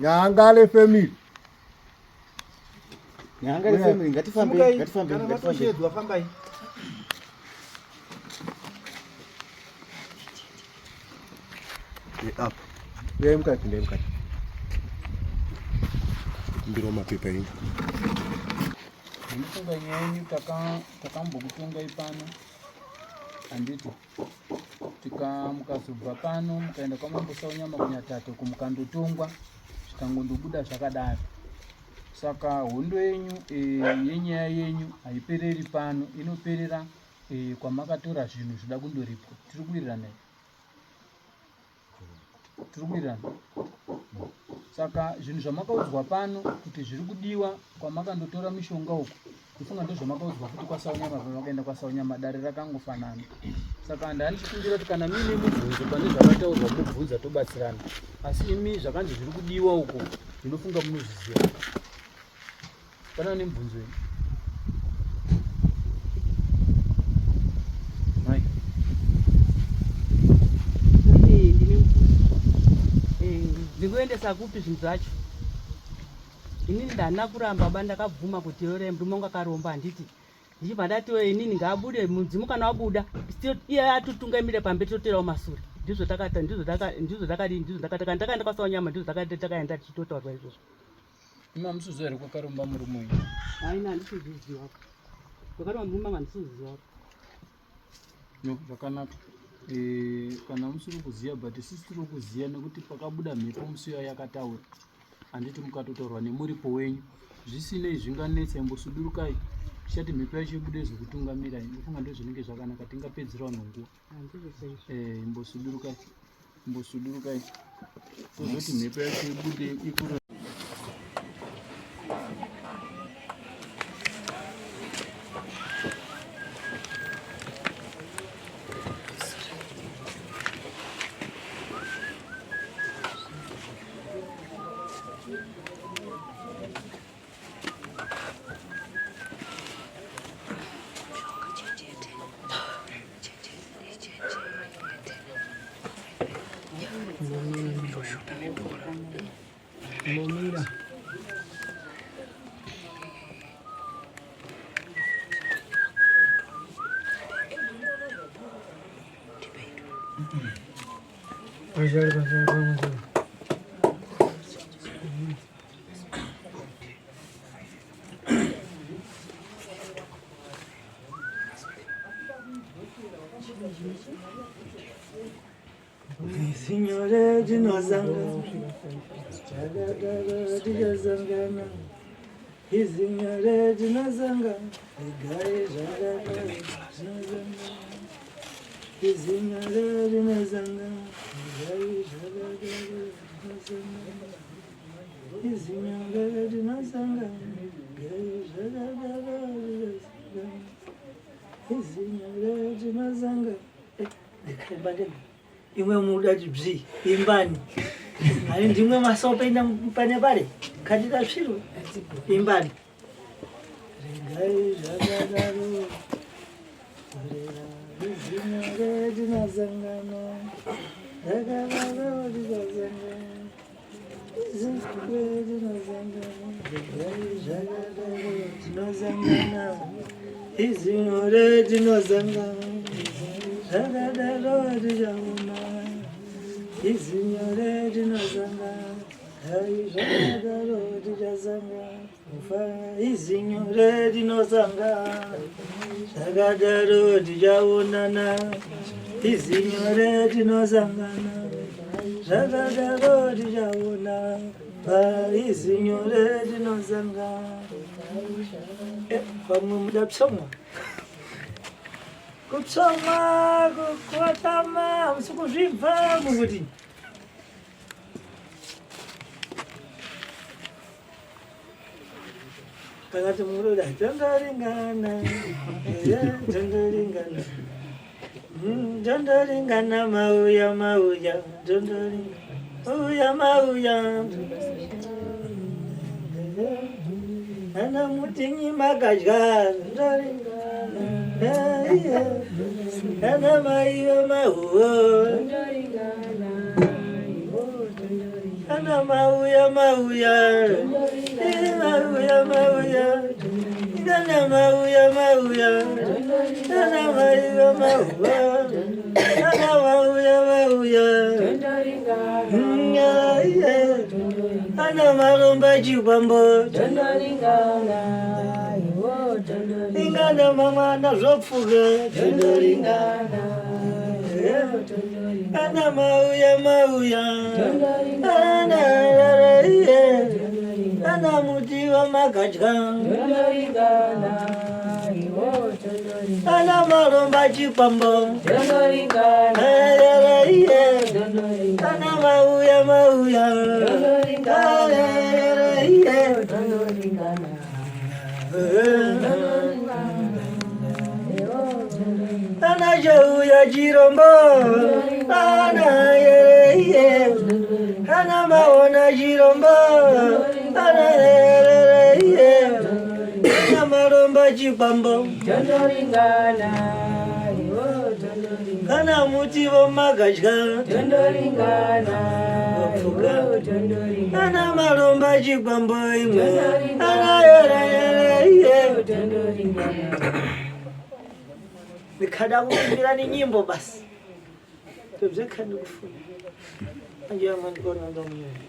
Nyangale family. Nyangale family ngatifambe ngatifambe ngatifambe. Fambai. Up. Ndeye mukati ndeye mukati. Kumbirawo mapepa enyu. Ndinofunga nyaya yenyu takambokutongai pano handiti tika mukazobva pano mukaenda kwamambo Saunyama kuNyatata uko mukandotongwa zvikangondobuda zvakadaro. Saka hondo yenyu e, yenyaya yenyu haipereri pano inoperera e, kwamakatora zvinhu zvida kundoripwa. Tiri kuwirirana here? Tiri kuwirirana. Saka zvinhu zvamakaudzwa pano kuti zviri kudiwa kwamakandotora mishonga uku ndofunga ndozvamakaudzwa futi kwaSaunyama pamakaenda kwaSaunyama dare rakangofanana. Saka ndandichikumbira kuti kana muine mubvunzo pane zvakataurwa mubvunza tobatsirana, asi imi zvakanzi zviri kudiwa uko ndinofunga munozviziva. Pana nemubvunzo here? Mai. Eh, ndine mubvunzo. Eh, ndikuendesa kupi zvinhu zvacho? Inini ndana kuramba ba ndakabvuma kuti yore murume wangu akaromba handiti. Ndichibva ndati we inini ngaabude mudzimu kana wabuda still iye atotungamire pamberi toterawo masure. Ndizvo takata ndizvo taka ndizvo takadii ndizvo ndakata kana takaenda kwaSaunyama ndizvo takati takaenda tichitotaurwa izvozvo. Imi hamusiziva here kwakaromba murume uyu? Haina handisiziziva. Kwakaromba murume wangu handisiziva. No, zvakanaka. Eh, kana musiri kuziva but isusu tiri kuziva nekuti pakabuda mhepo musi uya yakataura. Handiti mukatotaurwa nemuripo wenyu. Zvisinei zvinganetsa imbosudurukai. Tichati mhepo yacho ibude izokutungamirai. Ndofunga ndozvinenge zvakanaka tingapedzera vanhu nguva. Eh, imbosudurukai. Imbosudurukai. Tozoti mhepo yacho ibude ikuru. Signore tinozangana tichazangana Izinyore tinozangana Regai zvakadaro tinozangana Izinyore tinozangana Regai zvakadaro tinozangana Izinyore tinozangana Regai zvakadaro tinozangana Izinyore tinozangana Ndikaimba ndega imwe muda kuti bzi imbani ani ndimwe masope ina pane pare kati tasvirwe imbani regai zvakadaro izinyore tinasangana rakadaro tichasangana Izinyore tinosangana zvakadaro tichaona izinyore tinosangana hai zvakadaro tichasangana izinyore tinosangana zvakadaro tichaonana izinyore tinosangana zvakadaro tichaona izinyore tinosangana eh, pamwe muda psomwa kupsomwa kukwatama usi kuzvibva mukuti Kana timuroda tondoringana, tondoringana, tondoringana mauya mauya, tondoringana mauya mauya. Ana mutinyi makadya, tondoringana, ana mai vamahuwo, tondoringana. Ana mauya mauya, mauya mauya, ana mauya mauya, ana mauya mauya, ana mauya mauya, ana maromba chikwambo, ingana mamwana zvopfuka, ana mauya mauya, ana raraiye, ana muti wamagadya, ana maromba chikwambo, raraiye, ana mauya mauya, raraiye. Ana chauya chirombo, ana yereye, ana maona chirombo, ana yereye, ana maromba chikwambo, kana muti vomagadya, ana maromba chikwambo imwe, ana yereye. Ndikhada kuimbira ni nyimbo basi tobzekha ndikufuna manje yamwe ndikona ndomuyona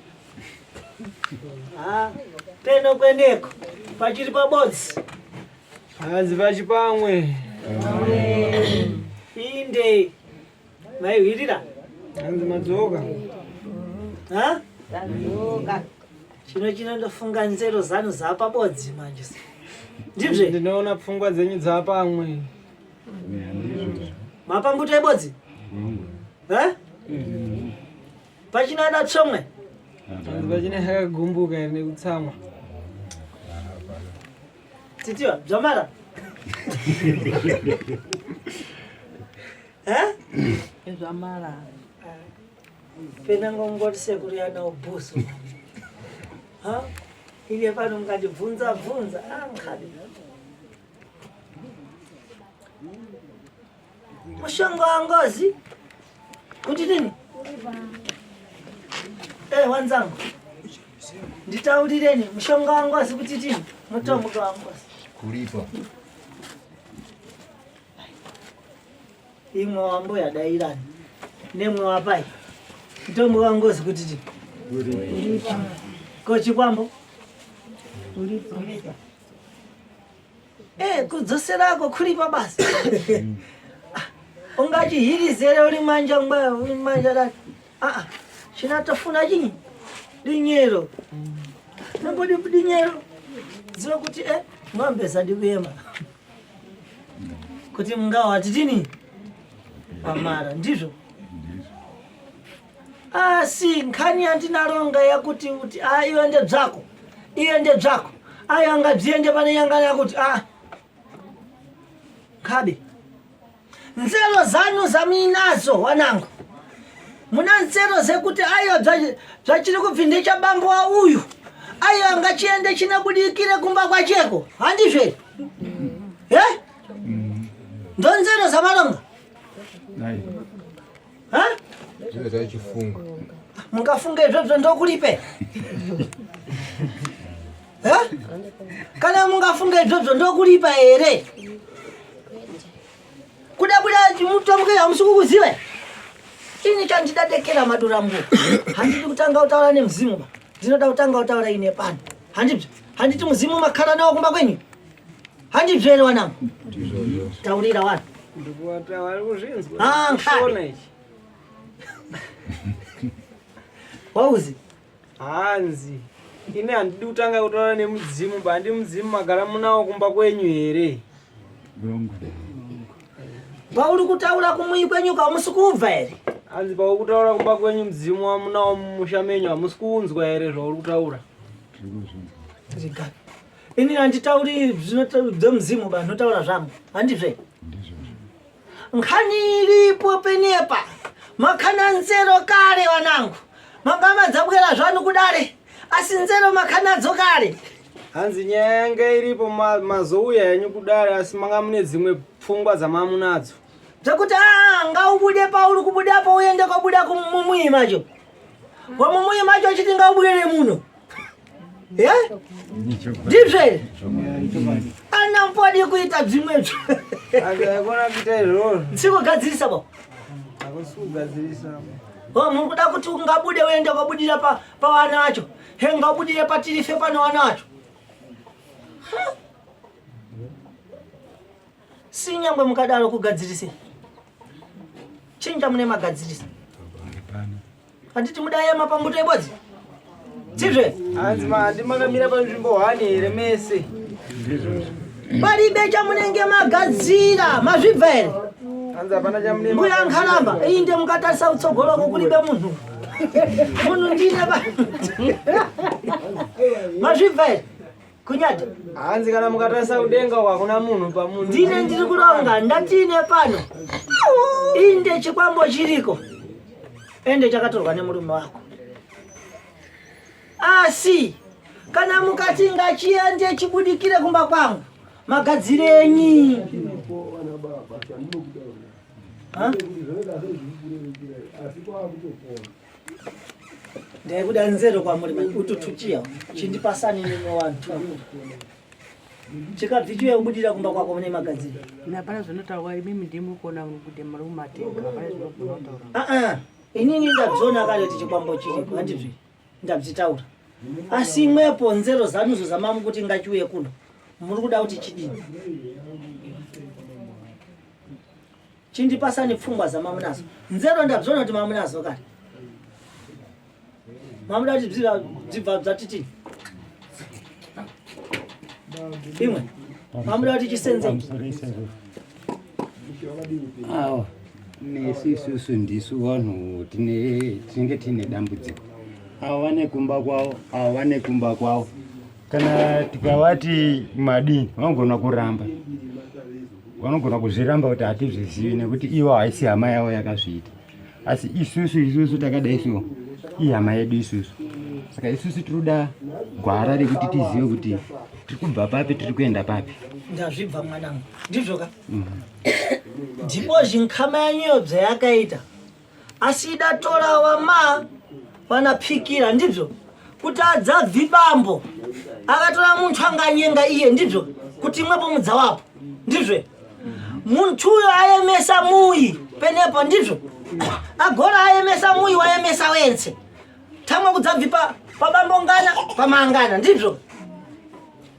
ah peno kweneko pachiri pabodzi Hanzi pachipamwe. Inde maihwirira. Hanzi madzoka. Ha? Chino chino ndofunga nzero zanu dzapabodzi manje. Ndizve? Ndinoona pfungwa dzenyu dzapamwe. Mapambuto ebodzi? Ha? Pachina ada tsomwe? Hanzi pachine akagumbuka here nekutsamwa. Titiwa, bzvamara. Eh? Zvamara. Pena ngongoti sekuru yana ubhusu. Ha? Iye pano mukandibvunza bvunza, ah mkhadi. Mushonga wa ngozi kuti nini? Eh, wanzangu nditaurireni mushonga wa ngozi kuti tini? Mutombo wa ngozi Kuripa. Imwe wambuya dairani nemwe wapai mutombo wa ngozi kuti tini? Ko chikwambo? Eh, kudzoserako kuripa basi. Ungachihirizere uri manja ngwa uri manja dati. Ah ah. Chinatofuna chinyi? Dinyero. Nambodi dinyero. Ziva kuti eh ng'ombe zadikuyema. Kuti mungawa titini? Pamara ndizvo. Asi nkhani yandinaronga yakuti kuti ah iwe ndedzako. Iye ndedzako. Ayo angadziende pane yangana yakuti ah khabe. Nzero zanu zamuinazo wanangu. Muna nzero zekuti ayo zvachiri kubvi ndechabambo wa uyu. Ayo angachiende chinabudikire kumba kwacheko. Handizvo here? Eh? Ndonzero zamalonga. Ha? Zviro zvachifunga. Mungafunga izvozvo ndokulipe. Ha? Kana mungafunga izvozvo ndokulipa here? Kuda buda mutombo hamusi kukuziva. Ini chandidadekera madura mngu. Handidi kutanga kutaura nemuzimu ba. Ndinoda kutanga kutaura ine pano. Handibye. Handiti muzimu makhala nawo kumba kwenyu. Handibye here wanangu? Taurira wani. Ndikuwata vari kuzvinzwa. Ah, nkani. Shona ichi. Wauzi. Hanzi ini handidi kutanga kutaura nemudzimu bandi mudzimu magara munawo kumba kwenyu here? Pauri kutaura kumuyi kwenyu kamusi kubva here? Hanzi pauri kutaura kumba kwenyu mudzimu wamunawo mumusha menyu hamusi kuunzwa here zvauri kutaura? Ini handitauri zvemudzimu ba ndinotaura zvangu handizve? Nkhani iripo penepa makhana nzero kale wanangu manga madzabwera zvanu kudare asi nzero makhanadzo kale. Hanzi nyaya yanga iripo mazouya henyu kudare asi manga mune dzimwe pfungwa dzamamunadzo. Dzekuti aa ngaubude pauri kubudapo uende kobuda mumuyi macho. Wamumuyi macho achiti ngaubudire muno. Ye? Ndizvo here? Ana mpodi kuita zvimwezvo. Akona kuita izvozvo. Sikugadzirisa ba. Hakusi kugadzirisa. Oh, muri kuda kuti ungabude uende ukabudira pa pavana vacho. He ngabudire patirife pane vana vacho. Si nyangwe mukadaro kugadzirise. Chinja mune magadzirisa. Handiti mudayema pambuto ibodzi? Tizve? Hanzi mandi makamira panzvimbo hwani here mese? Paribe chamunenge magadzira, mazvibva here? Hanzi hapana chamune Mbuya Nkharamba, inde mukatarisa kutsogoloko kulibe munhu. Munhu ndine ba. Mazvibva here? Kunyati. Hanzi kana mukatarisa kudenga uko hakuna munhu pamunhu. Ndine ndiri kuronga ndatine pano. Inde chikwambo chiriko. Ende chakatorwa nemurume wako. Asi kana mukati ngachiende chibudikire kumba kwangu magadzirenyi? Ha? Ndaikuda nzero kwamuri mani ututuchiya chindipasani nemwe wantu chikabvi chiuya kubudira kumba kwako mune magadziro. Hapana zvinotaurwa imimi ndimi kuona kuti muri mumatenga hapana zvinogona kutaura. Ah ah inini ndabzona kare kuti chikwambo chiriko handizvi ndabzitaura asi imwepo nzero zanuzo zamamu kuti ngachiuye kuno muri kuda kuti chidini chindipasani pfungwa zamamunazo nzero ndabzona kuti mamunazo kare mamuda kuti bzibva bzatiti imwe mamuda kuti chisenze awa nesu isusu ndisu vanhu tinenge tiine dambudziko ava vane kumba kwavo ava vane kumba kwavo kana tikavati madini vanogona kuramba vanogona kuzviramba kuti hatizvizivi nekuti ivo haisi hama yavo yakazviita asi isusu isusu takadai so ihama yedu isusu saka isusu tiri kuda gwara rekuti tizive kuti tiri kubva papi tiri kuenda papi ndazvibva mwanangu ndizvo ka ndipo zvinkama yanyuyo bzayakaita asi idatora wama vanapikira ndizvo kuti adzabvi bambo akatora muntu anganyenga iye ndizvo kuti imwepo mudzawapo ndizvo muntu uyo ayemesa muyi penepo ndizvo agora ayemesa muyi wayemesa wense tamwa kudzabvi pabambo ngana pamangana ndizvo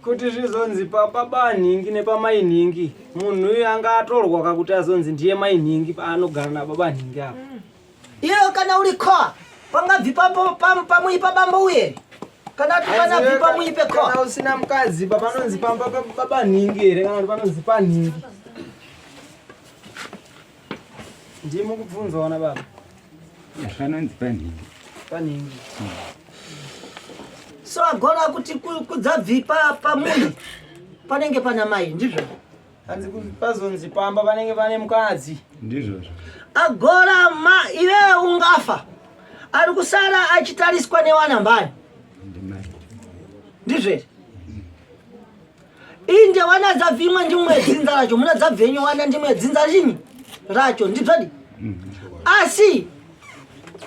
kuti zvizonzi pababa nhingi nepamai nhingi munhu uyu anga atorwa kakuti azonzi ndiye mai nhingi paanogara nababa nhingi apa iyeyo kana uri koa pangabvi pamuyi pabambo uye kana kuti panabvi pamuyi pekoa kana usina mukadzi pa panonzi pamba pababa nhingi here kana kuti panonzi panhingi ndimi kubvunzawo nababa Panonzi panhingi. Panhingi. So agora kuti kudzabvi pamunhu panenge pana mai ndizvo. Hanzi pazonzi pamba panenge pane mukadzi. Ndizvozvo. Agora ma iwe ungafa ari kusara achitariswa newana mbani. Ndimai. Ndizvo here? Inde wana dzabvi imwe ndimwe dzinza racho muna dzabvi yenyu wana ndimwe dzinza rinyi racho ndizvodi asi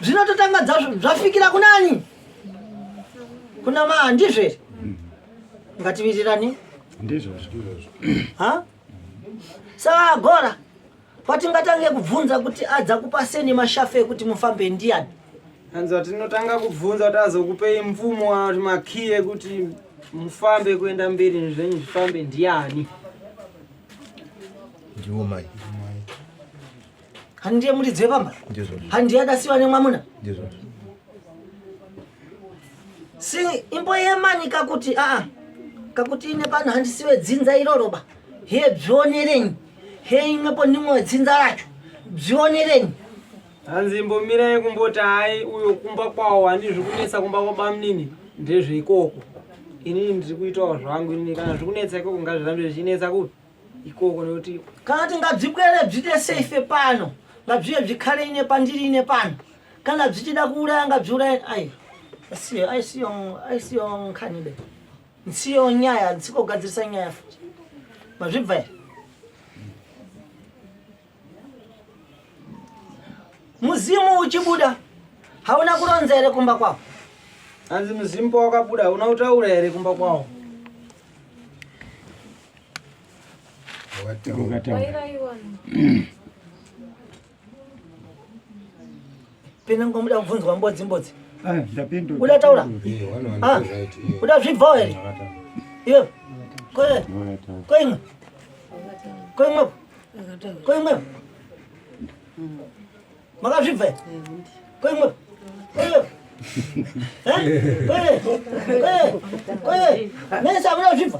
zvinototanga zvafikira kunani kuna maa ndizvo here ngativirirani ndizvozvo ha saka agora Patingatange kubvunza kuti adza kupa seni mashafe ekuti mufambe ndiyani? Hanzi tinotanga kubvunza kuti azokupei mvumo kana kuti makiyi ekuti mufambe kuenda mberi zvenyu zvifambe ndiyani? Ndiwo mai. Handiye muridzi wepamba? Ndizvo. Handiye adasiwa nemwamuna? Ndizvo. Si imboyemani kakuti aa kakuti ine pano handisiwe dzinza iroro ba. He bzionerenyi. He imwepo ndimwe dzinza racho. Bzionerenyi. Hanzi imbomirai kumboti hayi uyo kumba kwawo handizvi kunetsa kumba kwabamnini ndezveikoko. Inini ndiri kuitawo zvangu inini kana zvikunetsa ikoko ngazvirambe zvichinetsa kupi ikoko nekuti Kana kuti ngabzibwere bzite safe pano. Ngabzviye bzikhale ine pandiri ine pano. Kana bzichida kuuraya ngabzviuraye. Ai. Asiyo aisiyo aisiyo nkhanibe. Nsiyo nyaya nsikogadzirisa nyaya futi. Mazvibva here? Muzimu uchibuda. Hauna kuronza here kumba kwavo? Hanzi muzimu pawakabuda hauna kutaura here kumba kwavo? Pina ngomuda kubvunzwa mbodzi mbodzi. Uda taura? Ah, uda zvibvawo here? Iwe. Koe. Koimwe. Koimwe. Koimwe. Makazvibva here? Koimwe. Koimwe. Eh? Koe. Koe. Koe. Mese hamuna kuzvibva?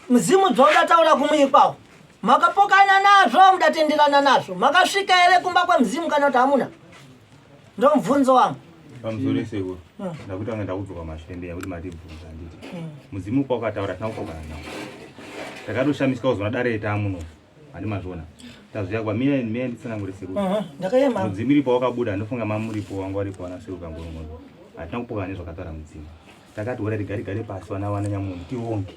Muzimu dzauda kumuyikwawo. Makapokana nazvo mudatenderana nazvo. Makasvika here kumba kwemuzimu kana kuti hamuna? Ndomubvunzo wangu. Pamusoro sekuru. Ndakutanga ndakudzoka mashembe yakuti matibvunza handiti. Mudzimu kwakataura tina kupokana nawo. Takatoshamisika kuzona dare tamuno. Handi mazviona. Tazviya kwa mira mira nditsanangure sekuru. Ndakayema. Mudzimu iripo wakabuda ndofunga mamuripo wangu waripo wana sekuru kangoromozo. Hatina kupokana nezvakataura mudzimu. Takati wora tigare gare pasi vana vana nyamunhu tionge.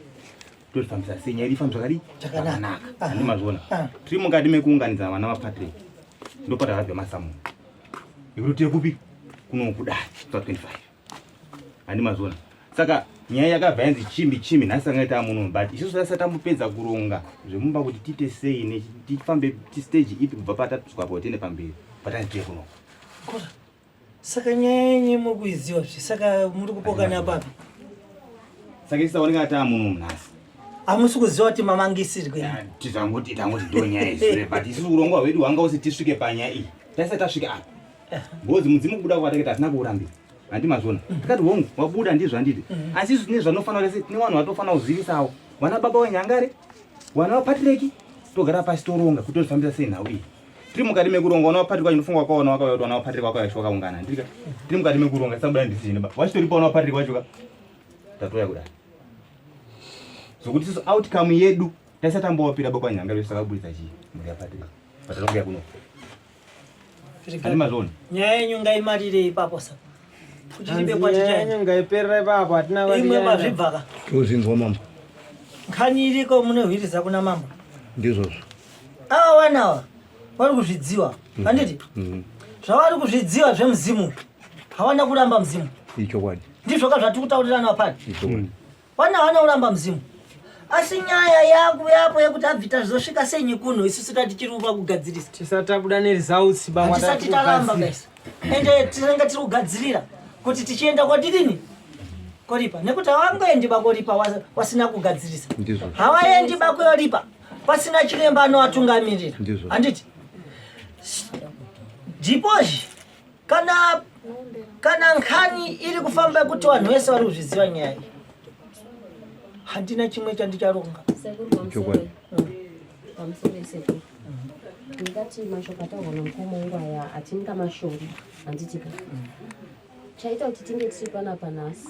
Tozvifambisa sei nyaya ifambi zvakadii? Zvakanaka. Handi mazviona. Tiri mukati mekuunganidza vana vaPatrick. Ndopatakabva masamu. Ekuti tiye kupi? Kuno kudai 25. Handi mazviona. Saka nyaya yakabva yanzi chimbi chimbi nhasi tanga tamuno but isusu tasati tambopedza kuronga zvemumba kuti tiite sei ne tifambe stage ipi kubva patatuswa apo tiende pamberi patanzi tiye kuno. Kora. Saka nyaya yenyu muri kuiziva zve saka muri kupokana papi? Saka isu taoneka tamuno nhasi. Hamusi kuziva kuti mamangisirwe. Tizangoti tangoti ndo nyaya izure but isusu urongwa hwedu hwanga usi tisvike panyaya iyi. Taisati tasvika apa. Ngozi mudzimu kubuda kwatakaita hatina kuurambira. Handi mazviona. Tikati hongu wabuda ndizvo handiti. Asi isu tine zvanofanira kuti tine vanhu vatofanira kuzivisawo. Vana baba wenyangare, vana vaPatrick togara pasi toronga kuti tozvifambisa sei nhau iyi. Tiri mukati mekuronga vana vaPatrick vacho ndofunga wakaona wakauya kuti vana vaPatrick vakauya vakaungana handiti ka. Tiri mukati mekuronga tisabuda decision ba. Vachitoripo vana vaPatrick vacho ka. Tatouya kudai. Zokuti isusu outcome yedu taisati tambowapira baba nyangare sakaburitsa chii mhuri yaPatrick. Pataronga kuno. Handi mazviona. Nyaya yenyu ngaimarire ipapo saka. Kuti Hanzi tibe nyaya kwatichaenda. yenyu ngaiperera ipapo hatina Imwe kwatichaenda. mazvibva ka. Tozvinzwa mambo. Nkhani iriko munohwiriza kuna mambo. Ndizvozvo. Ava vana ava vari kuzvidziwa. Handiti? Zvavari kuzvidziwa zvemuzimu. Hawana kuramba muzimu. Ichokwadi. Ndizvo ka zvatiri kutaurirana pano. Ichokwadi. Vana havana kuramba muzimu. Asi nyaya yaku yapo yekuti abvita zvizosvika senyi kuno isusu tati tiri kupa kugadzirisa. Tisati tabuda neresults ba Hatisati taramba guys. Ende tinenge tiri kugadzirira kuti tichienda kwatidini? Koripa. Nekuti havangoendi bakoripa wasina kugadzirisa. Ndizvo. Havaendi bakoripa pasina chiremba anovatungamirira. Ndizvo. Handiti? Ndipozve kana kana nkhani iri kufamba kuti vanhu vese vari kuzviziva nyaya iyi. Handina chimwe chandicharonga. Sekuru pamusoro Chokwadi. pamusoro sekuru ndingati mashoko ataurwa namukoma wangu aya hatingamashori handitika chaita kuti tinge tiri panapa nhasi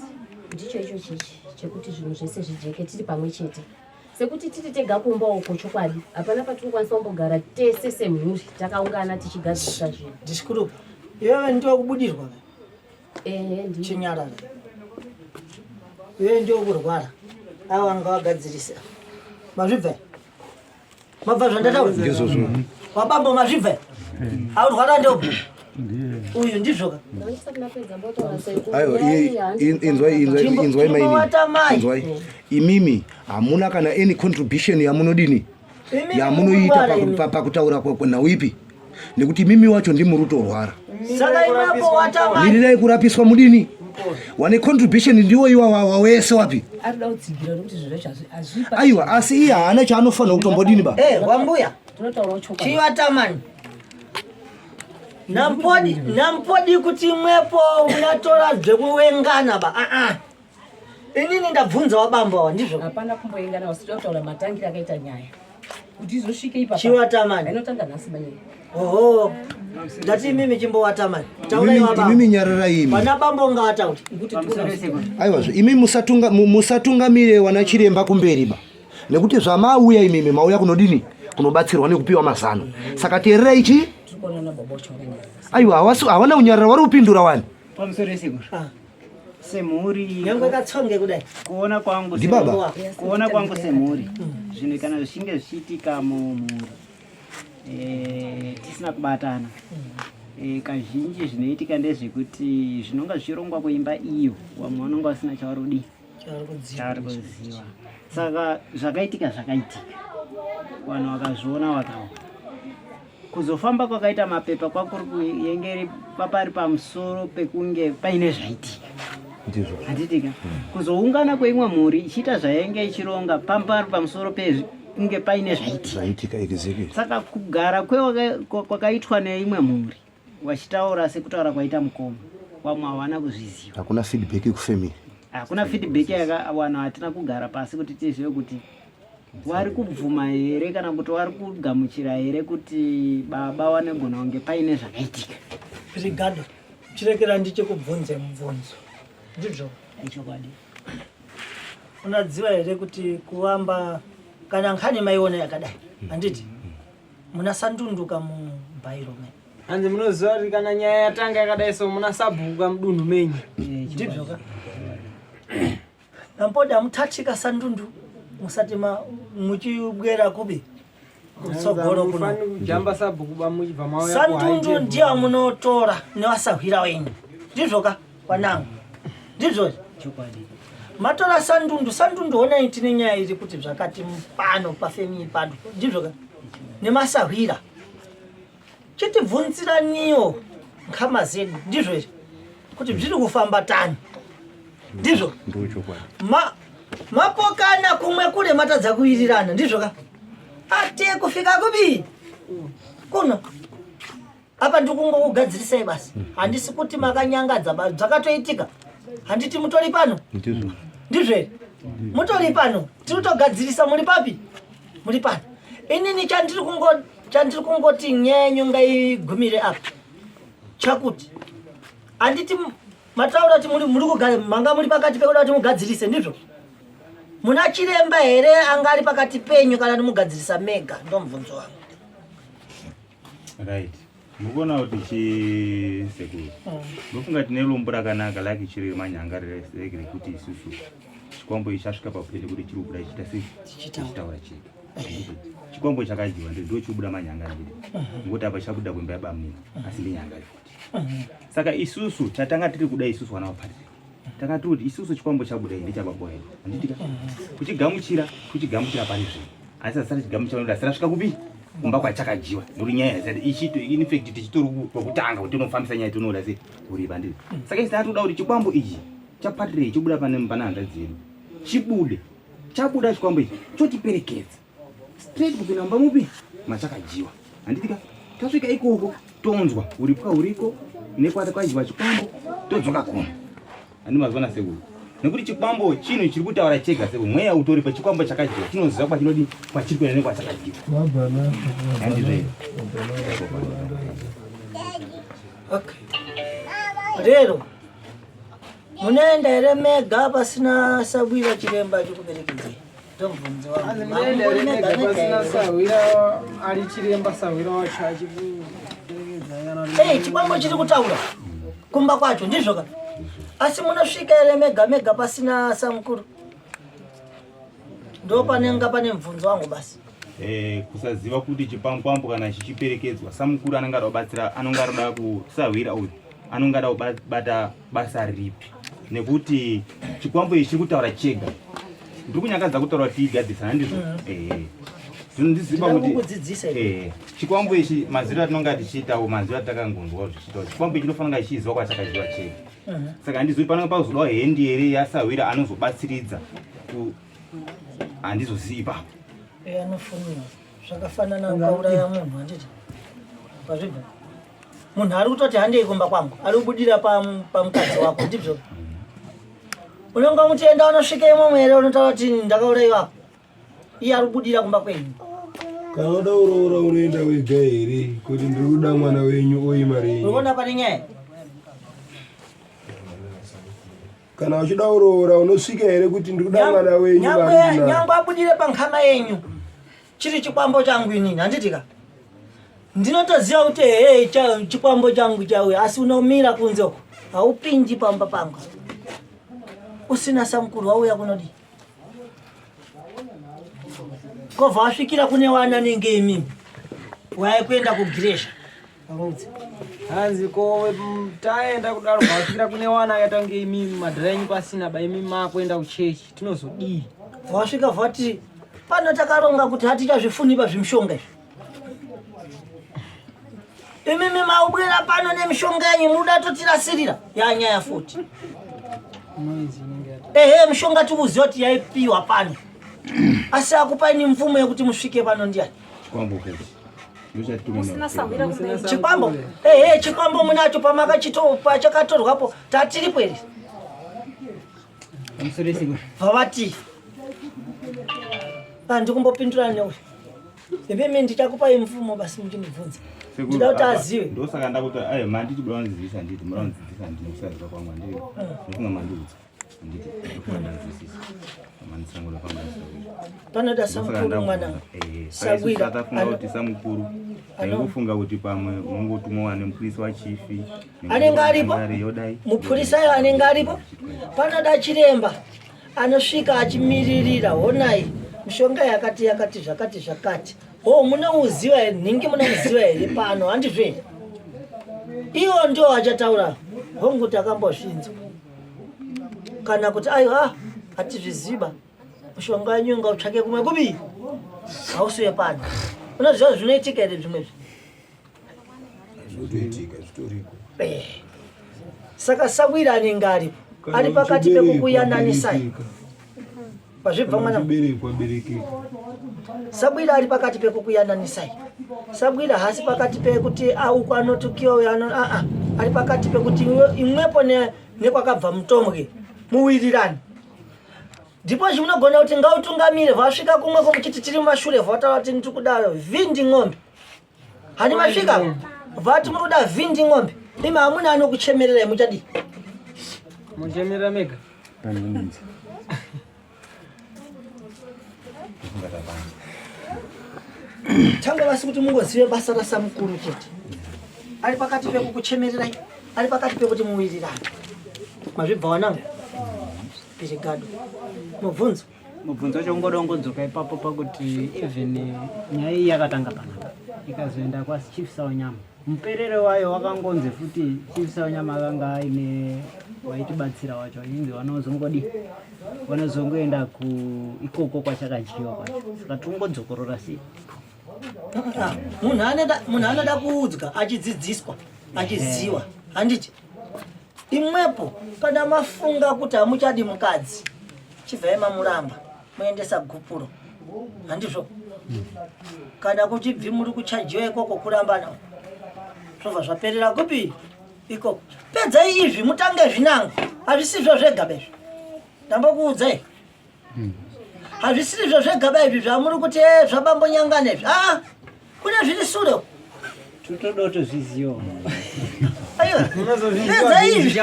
ndicho icho chichi chekuti zvinhu zvese zvijeke tiri pamwe chete sekuti tiri tega kumba uko chokwadi hapana patinokwanisa kumbogara tese semhuri takaungana tichigadzirisa zvinhu. Ndisikurupa. Iwewe ndiwe kubudirwa ka? Ehe ndiyo. Chinyarara. Iwewe ndiwe kurwara. Ava vanga vagadzirisa. Mazvibva? Mabva zvandataura? Ndizvozvo. Wabambo mazvibva? Aurwara ndopo. Uyu ndizvo ka? Ndisati ndapedza mbotaura sekuru. Aiwa, Nyaya iyi handisi inzwai inzwai inzwai mainini. Chimbowata mai. Inzwai. Imimi hamuna kana any contribution yamunodini Imimi yamunoita munorwara imi. pakutaura nhau ipi nekuti imimi wacho ndimuri kutorwara. Saka imwepo wata mai. Mirirai kurapiswa mudini wane contribution ndiwo iwawawa wese wapi arikuda kutsigira nekuti zvinhu zvacho hazvipa aiwa asi iye haana chaanofanira kutombodini ba Eh, wambuya. tinotaurawo chokwadi Chivata mani. Nampodi, nampodi kuti mwepo munatora zvekuwengana ba. Ah ah. Inini ndabvunza wabambo awa ndizvo. Hapana kumboengana wasida kutaura matangira akaita nyaya kuti izosvike ipapa. Chivata mani. Inotanga nhasi manyaya. Oho. Ndati imimi chimbowata mani. Taurai Imimi wabambo. nyararai imi Vana bambo ngavataure. Aiwazve imi musatungamire wana chiremba kumberi ba nekuti zvamauya imimi mauya kunodini kunobatsirwa nekupiwa mazano saka teererai chi aiwa hawana kunyarara wari kupindura wani Pamusoro sekuru. Semhuri Nyangwe katsonge kudai. Kuona kwangu Ndibaba. Kuona kwangu semhuri zvinhu kana zvichinge zvichiitika mumhuri tisina kubatana. E, kazhinji zvinoitika ndezvekuti zvinonga zvichirongwa kuimba iyo vamwe vanonga vasina chavari kudii chavari kuziva saka zvakaitika zvakaitika vanhu vakazviona vakaona kuzofamba kwakaita mapepa kwakuri kuyengeri papari pamusoro pekunge paine zvaitika ndizvo handitika kuzoungana kweimwe mhuri ichiita zvayainge ichironga pambari pamusoro pekunge paine zvaitika zvaitika exactly saka kugara kwakaitwa neimwe mhuri wachitaura sekutaura kwaita mukoma vamwe hawana kuzviziva hakuna feedback kufamily hakuna feedback yakawana hatina kugara pasi kuti tizive kuti wari kubvuma here kana kuti wari kugamuchira here kuti baba wanegona kunge paine zvakaitika Brigado, chirekera ndichikubvunze mubvunzo. Ndizvo. Ichokwadi. Unadziva here kuti kuvamba kana nkhani maiona yakadai handiti muna sandunduka mubhairo me Hanzi munoziva kuti kana nyaya yatanga yakadai so muna sabhuku mudunhu menyu. Ndizvo ka? Nampoda mutatsvika sandundu musati ma muchibwera kubi kutsogoro kuno. Mufaniri kujamba sabhuku ba muchibva mauya ku high Sandundu table. ndiye amunotora nevasahwira wenyu. Ndizvo ka wanangu. Ndizvo. Chokwadi. Matora sandundu, sandundu honai tine nyaya iri kuti zvakati pano pafemi pano. Ndizvo ka? Nemasahwira. Chitibvunziraniwo nkama zedu ndizvo here kuti zviri kufamba tani ndizvo Ma, mapokana kumwe kule matadza kuwirirana ndizvo ka ate kufika kubi kuno apa ndikungokugadzirisai basi handisi kuti makanyangadza ba zvakatoitika handiti mutori pano ndizvo here mutori pano tiri kutogadzirisa muri papi muri pano inini chandiri kungo chandiri kungoti nyaya yenyu ngaigumire apa chakuti handiti mataura kuti muri muri kugara manga muri pakati pekuda kuti mugadzirise ndizvo muna chiremba here anga ari pakati penyu kana ndimugadzirisa mega ndomubvunzo wangu right mukuona kuti chisekuru ndofunga tine rombo rakanaka like chiri manyanga rege rekuti isusu chikwambo ichi chasvika papwete kuti chiri kubuda chichita sei chichitaura chega chikwambo chakadyiwa ndo chiri kubuda manyanga ndiri ngokuti apa chabuda kuimba yabamunini asi ndinyanga futi saka isusu chatanga tiri kuda isusu vana vaPatrick tanga tiri kuti isusu chikwambo chabuda iyi ndechababa wedu handitika kuchigamuchira kuchigamuchira pari zvino asi asati chigamuchira nokuti asati asvika kupi kumba kwachakadyiwa nokuti nyaya yasati ichito in fact tichitori kwekutanga kuti tinofambisa nyaya tinoda sei kuripa ndii saka isi tatoda kuti chikwambo ichi chaPatrick chibuda pane pana hanzvadzi yedu chibude chabuda chikwambo ichi chotiperekedza straight kupinda mumba mupi machakadyiwa handitika tasvika ikoko tonzwa uripwa uriko nekwati kwadyiwa chikwambo todzoka kuno handi mazona sekuru nekuti chikwambo chinhu chiri kutaura chega sekuru mweya utori pachikwambo chakadyiwa chinoziva kwachinodi kwachiri kuenda nekwachakadyiwa handizvo okay rero munoenda here mega pasina sabwira chiremba chikuperekedzei ndomubvunzo wangu Hanzi munoenda here mega pasina sahwira ari chiremba sahwira wacho achikuperekedzai kana kuti Hey, chikwambo chiri kutaura kumba kwacho ndizvo ka asi munosvika here mega mega pasina samukuru ndo panenga pane mubvunzo wangu basi Eh, kusaziva kuti chikwambo kana chichiperekedzwa samukuru anenge ada kubatsira anonge aroda kusahwira uyu anonge ada kubata basa ripi nekuti chikwambo ichi chiri kutaura chega ndiri kunyangadza kutaura kuti tigadzirisa handizvo Eh, ndinoziva Ndinoda kuti kukudzidzisa iwe. Eh, chikwambo ichi maziro atinonga tichiitawo maziro atakangonzwa zvichiitawo chikwambo ichi chinofanira kunge chichiziva kwachakaziva chega saka handizivi panenge pazodawo hendi here yasahwira anozobatsiridza ku handizozivi ipapo Eh, anofumiwa zvakafanana ukauraya munhu handiti pazvibva munhu ari kutoti handei kumba kwangu ari kubudira pamukadzi wako ndizvo unonga muti enda unosvika imomo here unotaura kuti ndakauraiwa apo iye ari kubudira kumba kwenyu Kana uda kuroora unoenda wega here kuti ndiri kuda mwana wenyu oyi mari yenyu. urikuona pane nyaya Kana uchida kuroora unosvika here kuti ndiri kuda mwana wenyu mari ndinayo. nyangwe abudire pankhama yenyu chiri chikwambo changu inini handiti ka ndinotoziva kuti hee chikwambo changu chauya asi unomira kunze uko haupindi pamba pangu usina samukuru wauya kunodii kovha wasvikira kune wana nenge imimi waya kuenda kugiresha Vaudze. Hanzi ko taenda kudaro kwasvikira kune wana akaita kunge imi madhara enyu pasina ba imi makuenda kuchechi tinozodii? Vasvika vati pano takaronga kuti hatichazvifuni pazvimishonga izvi. Imimi maubwera pano nemishonga yenyu muda totirasirira yanyaya futi. Ehe mishonga tikuziva kuti yaipiwa pano. Asi akupaini mvumo yekuti musvike pano ndiani? Chikwambo ehe chikwambo munacho pamakachitopa chakatorwapo tatiripo here? Vavati andikumbopindura neuyu imimi ndichakupai mvumo basi muchindibvunza ndida kuti azive ndosaka ndakuti ayo manditi buda wandidzidzisa nditi muda wandidzidzisa ndini kusaziva kwangu andii ndofunga mandiudza anditi ndofunga ndanzwisisa mandisangura kwangu panoda samukuru mwana sabwira tafunga kuti samukuru ndaingofunga kuti pamwe unongotumwa wane mupurisa wachifi anenge aripo mupurisa anenge aripo panoda chiremba anosvika achimiririra honai mishonga yakati yakati zvakati zvakati ho munouziva here nhingi munomuziva here pano handizvo here iwo ndio achataura hongu takambozvinzwa kana kuti aiwa ah, hatizviziva mushonga wenyu ngautsvake kumwe kupi hausi wepano unoziva zvinoitika here zvimwe zvi Zvinotoitika zvitoriko. Eh. Saka Sawira anenge aripo. Ari pakati pekukuyananisai. Pazvibva mwana. Berekwa berekeka. Sabwira ari pakati pekukuyananisai. Sabwira hasi pakati pekuti auko anotukiwa uyo ano a a ari pakati pekuti imwepo ne nekwakabva mutombwe muwirirane. Ndipo zvimunogona kuti ngautungamire vasvika kumwe kumuchiti tiri mumashure vataura kuti ndiri kudaro vhindi ng'ombe. Hani masvika vati muri kuda vhindi ng'ombe imi hamuna anokuchemererai muchadii? Muchemerera mega. Tanga vasi kuti mungozive basa rasamukuru chete. Ari pakati pekukuchemererai, ari pakati pekuti muwirirane. Mazvibva wanangu? Pirigado. Mubvunzo. Mubvunzo wacho ungoda ungodzoka ipapo pakuti even nyaya iyi yakatanga panapa ikazoenda kwachief Sawanyama. Muperere wayo wakangonzi futi Chief Sawanyama akanga aine waitibatsira wacho inzi vanozongodi vanozongoenda ku ikoko kwachakadyiwa kwacho saka tingodzokorora sei ah, munhu anoda munhu anoda kuudzwa achidzidziswa achiziwa handiti Imwepo kana mafunga kuti hamuchadi mukadzi chibvai mamuramba moendesa gupuro handizvo kana kuchibvi muri kuchajiwa ikoko kurambana zvobva zvaperera kupi ikoko pedzai izvi mutange zvinango hazvisizvo zvega bezvi ndambokuudzai Hazvisirizvo zvega ba izvi zvamuri kuti eh, zvabambo nyangana izvi. Ah, kune zviri sure. Totoda kutozviziva. Aiwa. Pedza izvi.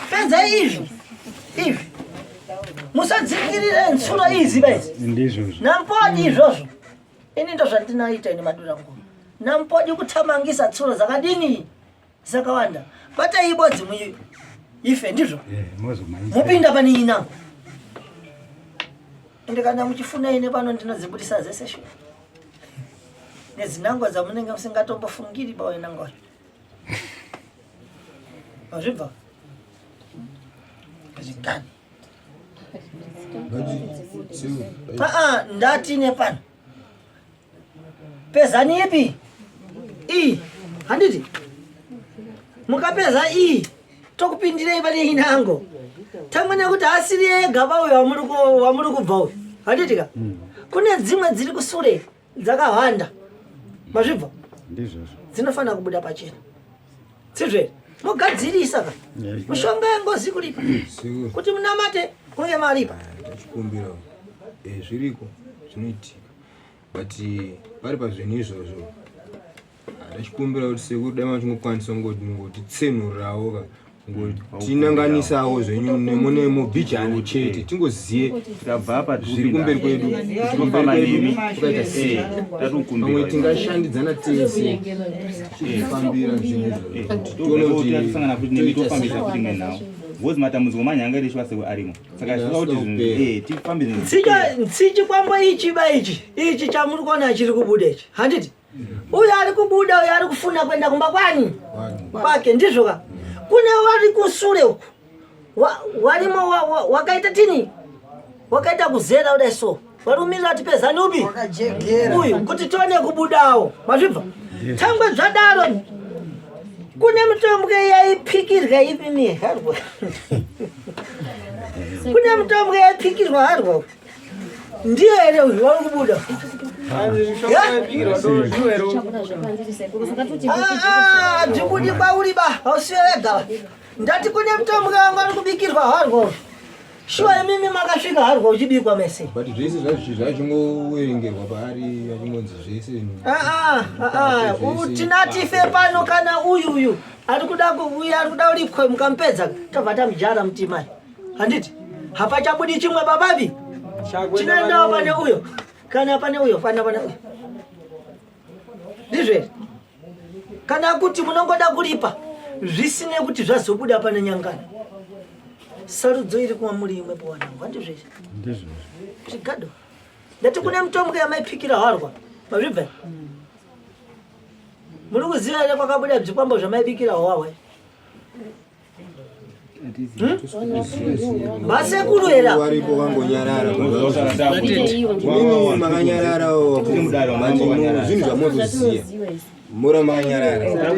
Pedza izvi. Izvi. Musadzingirire ntsuro izi ba izi. Ndizvozvo. Nampodi izvozvo. Ini ndozvandinoita ini madura ngoma. Nampodi kuthamangisa tsuro dzakadini? Dzakawanda. Batai ibodzi muyi ife ndizvo. Eh, Mupinda pane inango. Ende kana muchifuna ine pano ndinodzibudisa dzese shuwa. Nedzinangwa dzamunenge musingatombofungiri pawainangwa. Mazvibva? Zvigani. Ah, ndati nepano. Pezani ipi? Iyi. Handiti? Mukapeza iyi tokupindirei pane inango. Tamwe nekuti asiri ega ba uyo wamuri wamuri kubva uyu. Handiti ka? Kune dzimwe dziri kusure dzakahwanda. Mazvibva? Ndizvozvo. Dzinofanira kubuda pachena. Sizvo mogadzirisa ka. Mishonga yengozi kuripa. Kuti munamate kunge maripa. Ndachikumbira. Eh, zviriko zvinoitika. But pari pazvinhu izvozvo ndachikumbira kuti sekuru dai machingokwanisa ngotitsenurirawo ka ngotinanganisawo zvenyu nemune mubhijani chete tingoziye zviri kumberi kwedu kuti kumberi kwedu kukaita sei pamwe tingashandidzana tese kufambira zvinhu izvozvo tione kuti toita sei Ngozi matambudziko manyanga erishwa sekuru arimo. Saka zvichida kuti zvinhu eh tifambe zvinhu. Tsika tsichikwambo ichi ba ichi ichi chamuri kuona chiri kubuda ichi handiti. Uyo ari kubuda uyo ari kufuna kuenda kumba kwani kwake, ndizvo ka? Kune vari kusure uku warimo wakaita tini wakaita kuzera kudai so varumirira tipezani upi uyu kuti tione kubudawo mazvibva tangwe zvadaro kune mitombo yaipikirwa ipimi harwa kune mitombo yaipikirwa harwa ndiye here uyu wari kubuda dzibudi kwauri ba hausiwe wega ndati kune mutombo wangu ari kubikirwa harwo shuwa imimi makasvika harwo uchibikwa mese but zvese zvachingoverengerwa paari achingonzi zvese ah, ah, ah, tinatife pano kana uyu uyu ari kuda uyu ari kuda uripwe mukamupedza tobva tamujara mutimai handiti hapachabudi chimwe babavi tinoendawo pane uyo kana pane uyo pana pane uyo ndizvo here kana kuti munongoda kuripa zvisine kuti zvazobuda pane nyangano sarudzo iri kuva muri imwe powanangu handizvo here zvigado ndati kune mutombo yamaipikira harwa mazvibva muri kuziva here kwakabuda bzikwambo zvamaibikira hwahwa Vasekuru here? Varipo vangonyarara. Mimi makanyarara zvinhu zvamozoziva. Mora makanyarara.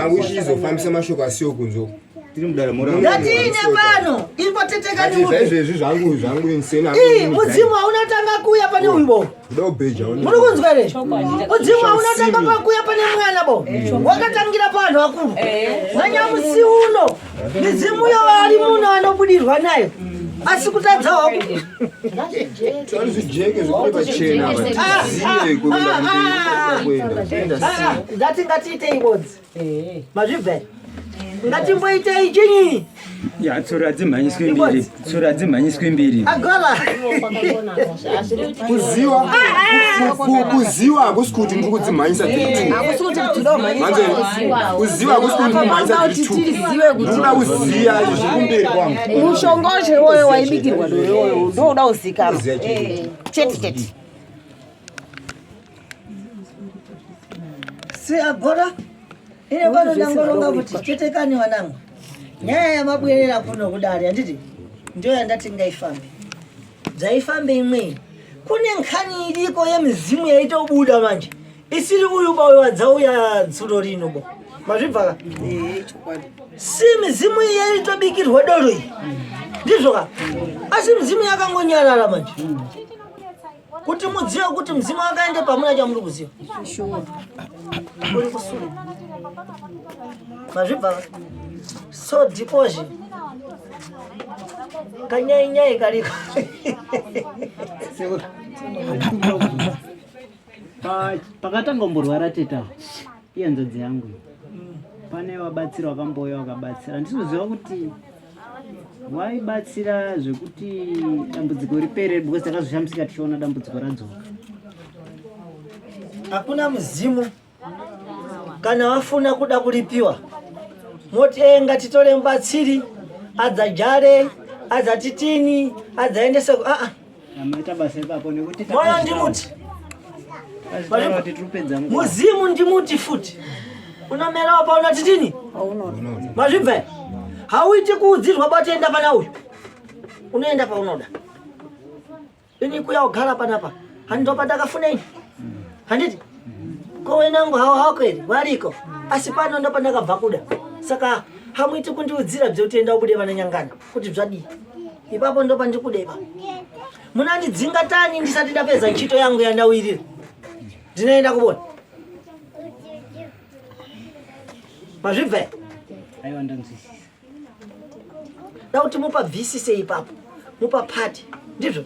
Makuchizofambisa mashoko asiwo kunze uko. Ngatiine pano imbotetekani zvaizvezvi zvangu zvangu insane. Ii mudzimu hauna tanga kuuya pane uyu bo. Muri kunzwa here? Mudzimu hauna tanga pakuya pane mwana bo. Wakatangira pavanhu vakuru. Nanyamusi uno midzimu yo vari muno anobudirwa nayo. Asi kutadza wako. Zvijeke zvikude pachena. Zive kuenda mberi kuenda. Ndati ngatiitei bodzi. Eh. Mazvibva here? Ngatimboitei chinyi? Ya, tsoro hadzimhanyiswi mbiri. Tsoro hadzimhanyiswi mbiri. Agora. Kuziwa kuziwa hakusi kuti ndiri kudzimhanyisa dziri two. Hakusi kuti tinoda kumhanyisa. Kuziwa hakusi kuti ndiri kumhanyisa dziri two. Ndinoda kuziva zviri kumberi kwangu. Mushonga wacho iwoyo waibikirwa doro iwoyo ndouda kuzikanwa. Chete chete. Siagora ine pano ndangoronga kuti chete kani wanangu nyaya yamabwerera kuno kudare handiti ndiyo yandati ngaifambe dzaifambe imweni kune nkhani iriko yemizimu yaitobuda manje isiri uyu ba uyu wadzauya dzuro rino bo mazvibva ka eh, si mizimu iyi yaitobikirwa doro iyi ndizvo ka asi mizimu yakangonyarara manje kuti muzive kuti mudzimu akaenda pamuna chamuri kuziva uri kusure mazvibva so dipozve kanyainyai kariko pakatanga kumborwara teta ihanzvadzi yangu pane vabatsiri vakambouya vakabatsira handisi kuti Waibatsira zvekuti dambudziko ripere because takazoshamisika tichiona dambudziko radzoka. Hakuna muzimu kana wafuna kuda kuripiwa moti eh, ngatitore mubatsiri adzajare adzatitini adzaendese aa ah, ah. Amaita basa ipapo nekuti moyo ndimuti muzimu ndimuti futi unomerawo paunoti tini mazvibva hauiti kuudzirwa batoenda pana uyu unoenda paunoda ini kuya kugara panapa handindopandakafuna ini handiti ko wenangu hawo hako here variko asi pano ndopandakabva kuda saka hamuiti kundiudzira bzekuti enda ubude vana nyangana kuti zvadii ipapo ndopandikuda ipapo munandidzinga tani ndisati ndapedza ntchito yangu yandawirira ndinoenda kubona mazvibva aiwa ndanzwisisa da kuti mupabvisise ipapo mupapati ndizvo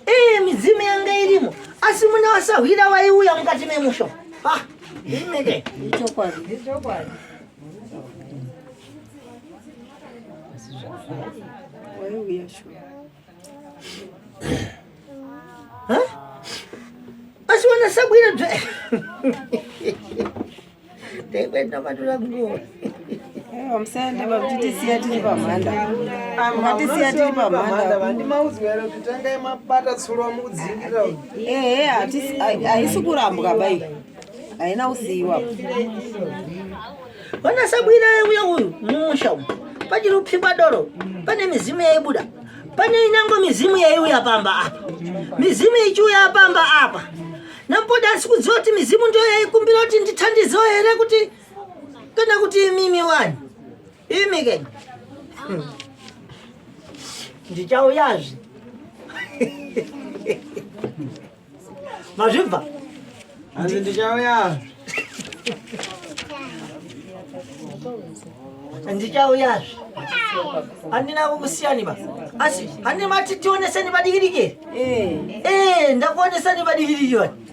Ee, midzimu yanga irimo asi muna vasahwira vaiuya mukati memusha ah, imeke Ichokwadi. Ichokwadi. Waiuya shuwa. Huh? asi wanasabwira bze ndaikwenda matura nguo Aiwa musaende muchitisiya tiri pamhanda. Mukatisiya tiri pamhanda. Vandimaudzwa here kuti tangai mabata tsuro wamukudzingirira uyu? Ehe, haisi kurambwa bai. Haina kusiyiwa. Vana sabwira uya uyu mumusha umu pachiri kupfikwa doro pane mizimu yaibuda pane inango mizimu yaiuya pamba apa mizimu ichiuya pamba apa nampoda asi kuziva kuti mizimu ndiyo yaikumbira kuti ndithandizewo here kuti kana kuti imimi wani imi ke ndichauyazve mazvibva hanzi ndichauyazve ndichauyazve handina kukusiyani ba asi handi mati tioneseni padikidiki eh. eh, ndakuonesani padikidiki wani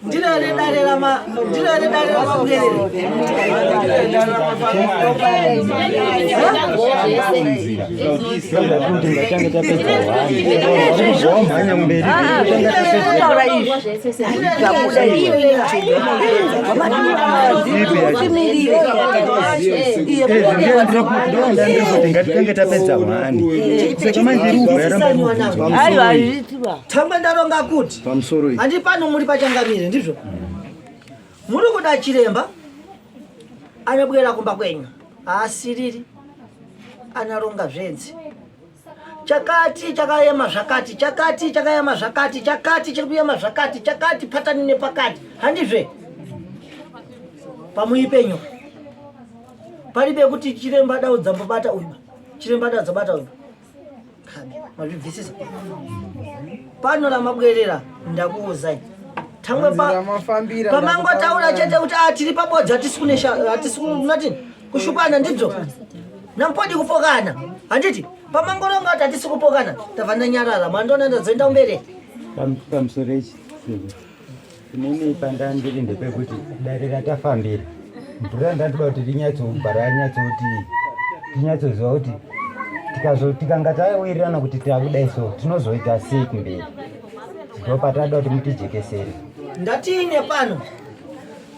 Ndiro redare rama ndiro redare ramabwerere. Ngatitange tapedza hwani saka manje iri kubva yaramba iri Tangwe ndaronga kuti pamusoro iyi handi pano muri pachangamire ndizvo muri kuda chiremba anobwera kumba kwenyu haasiriri anaronga zvenzi chakati chakayema zvakati chakati chakayema zvakati chakati chiri kuyema zvakati chakati patani nepakati handizve pamuipenyu paribe kuti chiremba daudzambobata uyu chiremba daudzabata uyu mazvibvisisa pano ramabwerera ndakuuzai tangwe pamangotaura chete kuti ah, tiri pabodzi hatisi kunesha hatisi kunatini kushupana ndidzo nampodi kupokana handiti pamangoronga kuti hatisi kupokana tabva ndanyarara mandiona ndadzoenda kumberi pamusoro ichi Inini pandandiri ndepekuti dare ratafambira mvura ndandoda kuti rinyatsobva ranyatsoti tinyatsoziva kuti tikazo tikanga tawirirana kuti takudai so tinozoita sei kumberi ndopatada kuti mutijekesere. Ndatiine pano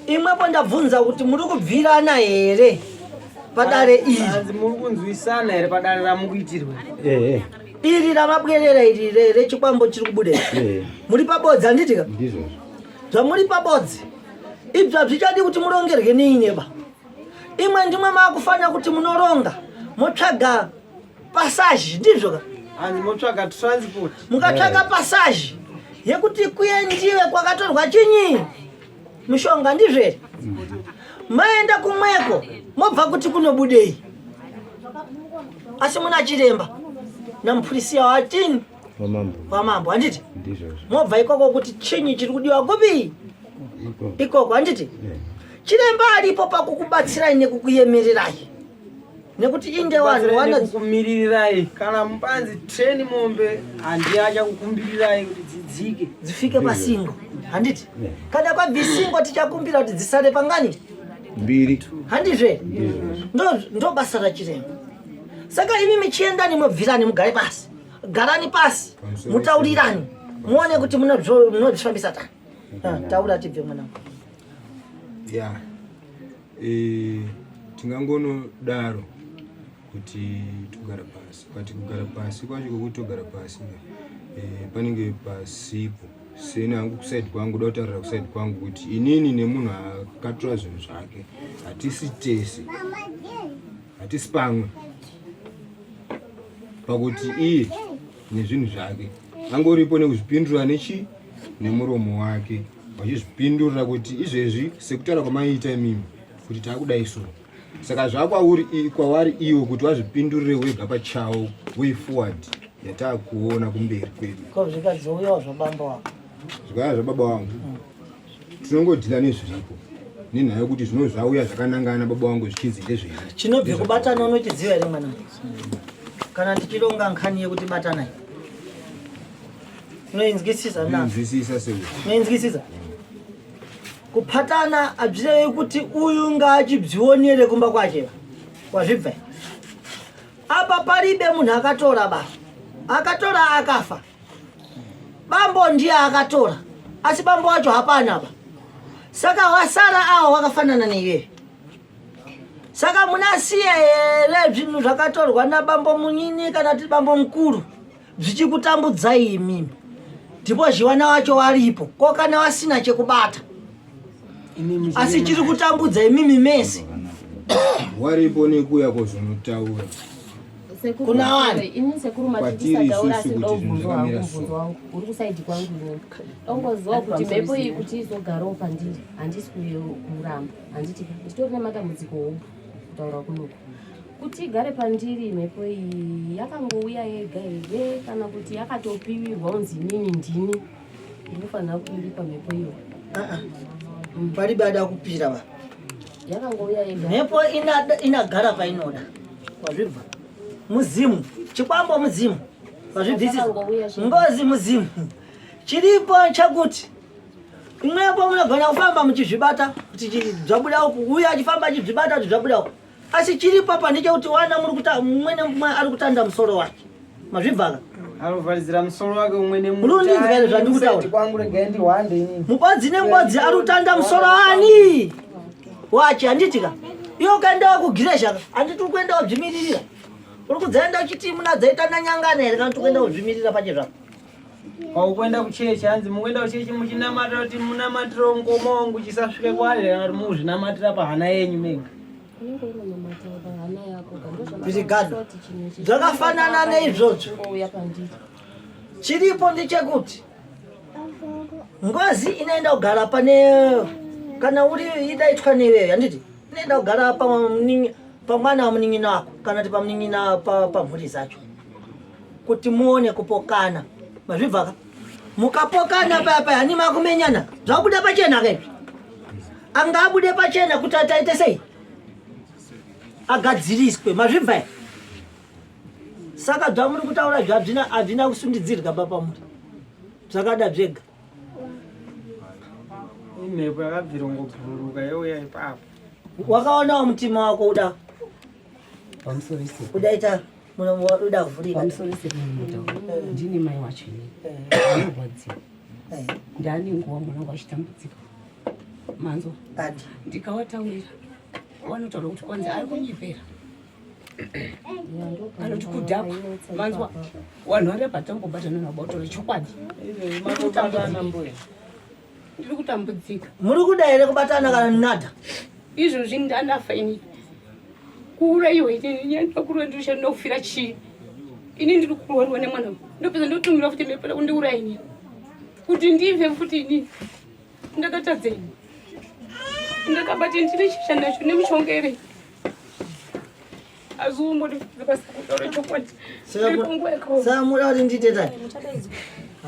imwepo ndabvunza kuti muri kubvirana here padare iri? Hanzi muri kunzwisana here padare ramukuitirwa? Ehe. Iri ramabwerera iri rechikwambo chiri kubuda iri. Muri pabodzi handiti ka? Ndizvozvo. Zvamuri pabodzi ibvi hazvichadi kuti murongerwe neineba. Imwe ndimwe maakufanira kuti munoronga motsvaga pasaji ndizvo ka? Hanzi motsvaga transport. Mukatsvaga pasaji yekuti kuendiwe kwakatorwa chinyi mishonga ndizvo here? Maenda kumweko mobva kuti kunobudei? Asi muna chiremba namupurisia wachini wamambo handiti? Mobva ikoko kuti chinyi chiri kudiwa kupi ikoko handiti? Chiremba aripo pakukubatsirai nekukuyemererai nekuti inde vanhu vanokumiririrai kana mupanzi train mombe handiye achakukumbirirai kuti dzidzike dzifike pasingo handiti kana kwabvisingo tichakumbira kuti dzisare pangani mbiri handizve ndo basa rachiremba saka imi michiendani mobvirani mugare pasi garani pasi mutaurirani muone kuti munozvifambisa tani ah, taura tibve mwanangu ya e, tingangonodaro kuti togara pasi but kugara pasi kwacho kwekuti togara pasi e, panenge pasipo seni hangu kusaidi kwangu da kutaurira kusaidi kwangu kuti inini nemunhu akatora zvinhu zvake hatisi tese hatisi pamwe pakuti iye nezvinhu zvake angoripo nekuzvipindura nechi nemuromo wake vachizvipindurira kuti izvezvi sekutaura kwamaiita imimi kuti takudai so saka zvakwauri kwavari iwo kuti vazvipindurire wega pachawo way forward yatakuona kumberi kwedu ko zvikazouyawo zvabamba wako zvikauya zvababa wangu mm. tinongodhila nezviripo nenhaya yekuti zvino zvauya zvakanangana baba wangu zvichinzi ndezvenyu chinobve kubatana unochiziva here mwana kana tichironga nkhani yekuti batanai unoinzwisisa na nzwisisa sei unoinzwisisa Kupatana hazvirevi kuti uyu ngaachibzionere kumba kwache wazvibva apa paribe munhu akatora ba akatora akafa. Bambo ndiye akatora asi bambo wacho hapana ba. Saka wasara awo wakafanana neiwewe. Saka munasiya here zvinhu zvakatorwa nabambo munyini kana kuti bambo mukuru zvichikutambudzai imimi? Ndipo zviwana wacho waripo ko kana wasina chekubata asi chiri kutambudza imimi mese waripo nekuya kwozonotaura Kuna wani? Ini sekuru Kwatiri matisataura asi isusu kuti zvinhu ndoubvunzo wangu zvakamira mubvunzo wangu uri kusaidi kwangu inini ongoziva kuti mhepo iyi kuti izogarawo pandiri handisi kuramba handiti nditori nematambudziko hobu kutaura kunoku kuti igare pandiri mhepo iyi yakangouya yega here kana kuti yakatopiwirwa unzi inini ndini ndinofanira kuiripa mhepo iyo ah, ah. Paribe ada kupira ba yakangouya yega mhepo inagara painoda wazvibva muzimu chikwambo muzimu wazvibvisisa ngozi muzimu chiripo chekuti imwepo munogona kufamba muchizvibata kuti zvabuda uku uye achifamba achizvibata kuti zvabuda uku asi chiripo apa ndechekuti wana muri kuta mumwe nemumwe ari kutanda musoro wake mazvibvaka anovharidzira musoro wake umwe nemumwe Murundinzwa here zvandikutaura? kwangu regai ndihwande inini mubodzi nemubodzi ari kutanda musoro ani wache handitika iwe ukaendawo kugiresha ka handiti uri kuenda wadzvimiririra uri kudzaenda uchiti muna dzaita nanyangana here kana kuti kuenda kudzvimirira pache zvako Paukuenda kuchechi hanzi mukuenda kuchechi muchinamatira kuti munamatiro mukoma wangu chisasvike kwaari kana kuti muzvinamatira pahana yenyu mega. Brigado. Zvakafanana neizvozvo. Chiripo ndechekuti ngozi inoenda kugara pane kana uri idaitwa neweyo handiti inoenda kugara pamwana wamunin'ina wako kana kuti pamunin'ina pamhuri dzacho kuti muone kupokana mazvibvaka mukapokana paya paya hani makumenyana zvabuda pachena ka izvi anga abude pachena kuti ataite sei agadziriswe mazvibva here saka zvamuri kutaura zvazvina hazvina kusundidzirwa ba pamuri zvakada zvega Imhepo yakabvira ngobhururuka youya ipapo. Wakaonawo mutima wako uda Pamusoro isi. Udaita muromo wako uda kuvhurika. Pamusoro isi ndini mai wacho ini. Ndinorwadziwa. Ndane nguva mwana wangu achitambudzika. Manzwa. Ndikawataurira wanotaura kuti kwanzi ari kunyepera. Anoti kudhakwa. Manzwa. Wanhu vari apa tambobatana nabo taura chokwadi. Ndiri kutambudzika. Muri kuda here kubatana kana nada? Izvozvi ndandafa ini. Kuuraiwa ini nyandakurwa ndiri kufira chii? Ini ndiri kurwariwa nemwana. Ndopedza ndotumira futi mhepo kundiuraya ini. Kuti ndife futi ini. Ndakatadzei? Ndakabata ndine chisha nacho nemushonga here? Saka muda kuti ndiite tani?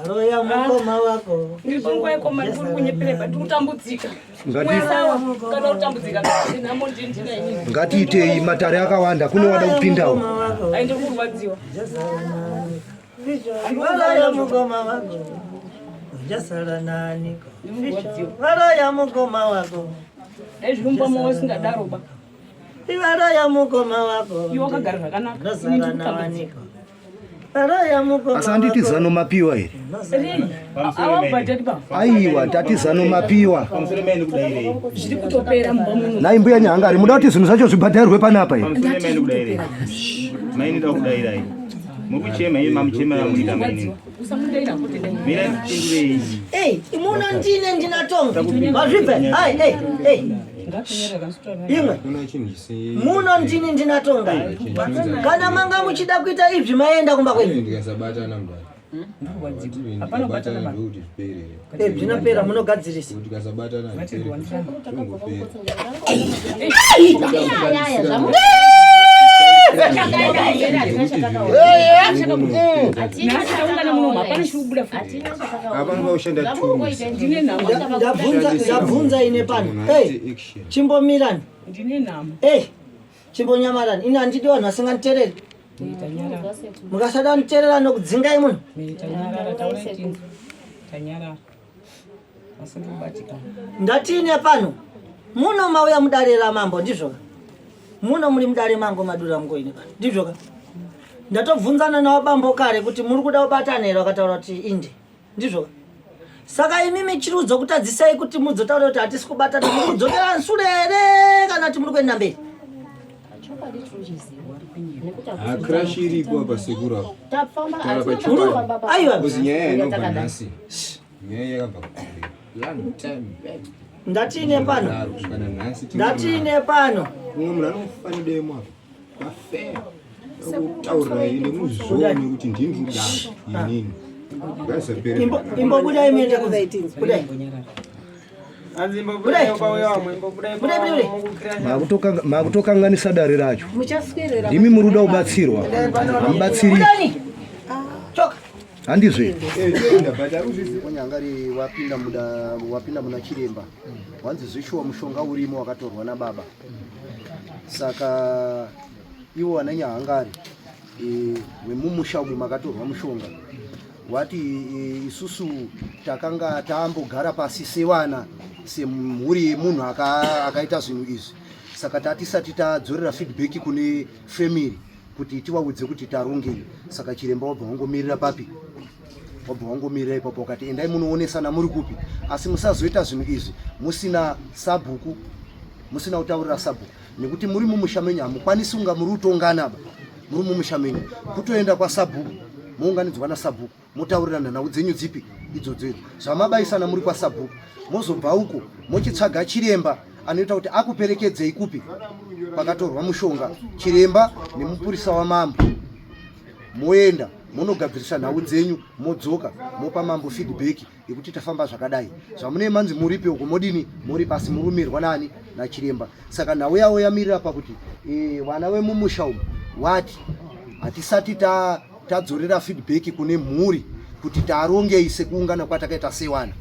Roya mukoma wako. Ndiri panguva yekoma ndiri kunyepereba ndiri kutambudzika. Mwesawa kana kutambudzika nhamo ndina inini. Ngatiitei matare akawanda kune wada kupindawo. Ai ndiri kurwadziwa. Roya mukoma wako. Uchasara naniko? Roya mukoma wako. Dai zviri mumba mavo singadaro ba. Ivara mukoma wako. Iwe wakagara zvakanaka. Ndosara nawaniko. Varaya mukoma. Asi handiti zano mapiwa here? Awabhadhari ba. Aiwa, tati zano mapiwa. Zviri kutopera mumba muno. Nhai mbuya Nyahangari, muda kuti zvinhu zvacho zvibhadharwe panapa here? Maini da kudairai. Muri kuchema imi mamuchema mamuita maini. Usamudaira kuti dai. Mira ndipindurei. Ei, muno ndine ndinatonga. Mazvibve. Ai, ei, ei. Imwe. Muno ndini ndinatonga. Kana manga muchida kuita izvi maenda kumba kwenyu. Ndikasabatana mudare. Ndikabatana ndokuti zvipere. Eh, zvinopera munogadzirisa. Ndikasabatana zvipere. Zvingopera. Ndabvunza ine pano. Hey, chimbomirani. Hey, chimbonyamarani. Ini handidi vanhu vasinganditereri. Mukasada kunditerera nokudzingai munhu. Ndatiine pano muno mauya mudare ramambo ndizvoka muno muri mudare mango madura mungoine pano ndizvoka ndatobvunzana navo bambo kare kuti muri kuda kubatana here vakataura kuti inde. Ndizvo. Saka imimi chiri kudzokutadzisai kuti mudzotaura kuti hatisi kubatana muri kudzokera sure here kana kuti muri kuenda mberi? Chokwadi tinochiziva. Nekuti Ah, crash iripo apa sekuru apa. Tafamba Taura hatina pachokwadi. kufamba pa- Aiwa. Because nyaya inobva Takadai. nhasi. Nyaya yakabva kure. Long time back. Ndatine pano. Kudaro, kusvika nanhasi Ndatine pano. Umwe munhu anofa nedemo apa. Pafeya. Kutaurira ini muzvione kuti ndini ndiri kuda inini. Ngazvipere. Imbobudai muende kunze. Budai. Hanzi imbobudai kwauya vamwe, imbobudai Budai, budai, kwauya Makutokanganisa dare racho. Muchaswerera. Ndimi muri kuda kubatsirwa. Hamubatsiri. Budani. Choka. Handizve. Nyangari wapinda muda wapinda muna chiremba wanzi zvishuwa mushonga urimo wakatorwa nababa saka ivo vana nyahangari e, vemumusha umu makatorwa mushonga wati e, isusu takanga tambogara pasi sevana semhuri yemunhu akaita zvinhu izvi saka tatisati tadzorera feedback kune family kuti tivaudze kuti tarongei saka chiremba wabva wangomirira papi wabva wangomirira ipapo wakati endai munoonesana muri kupi asi musazoita zvinhu izvi musina sabhuku musina kutaurira sabhuku nekuti muri mumusha menyu hamukwanisi kunga muri kutongana ba muri mumusha menyu kutoenda kwasabhuku mounganidzwa nasabhuku motaurirana nhau dzenyu dzipi idzodzo idzo zvamabaisana muri kwasabhuku mozobva uko mochitsvaga chiremba anoita kuti akuperekedzei kupi kwakatorwa mushonga chiremba nemupurisa wamambo moenda monogadzirisa nhau dzenyu modzoka mopa mambo feedback yekuti tafamba zvakadai zvamune manzi muripe uko modini muri pasi murumirwa nani nachiremba saka nhau yavo yamirira pakuti e, vana vemumusha umu wati hatisati ta tadzorera feedback kune mhuri kuti tarongei sekuungana kwatakaita sewana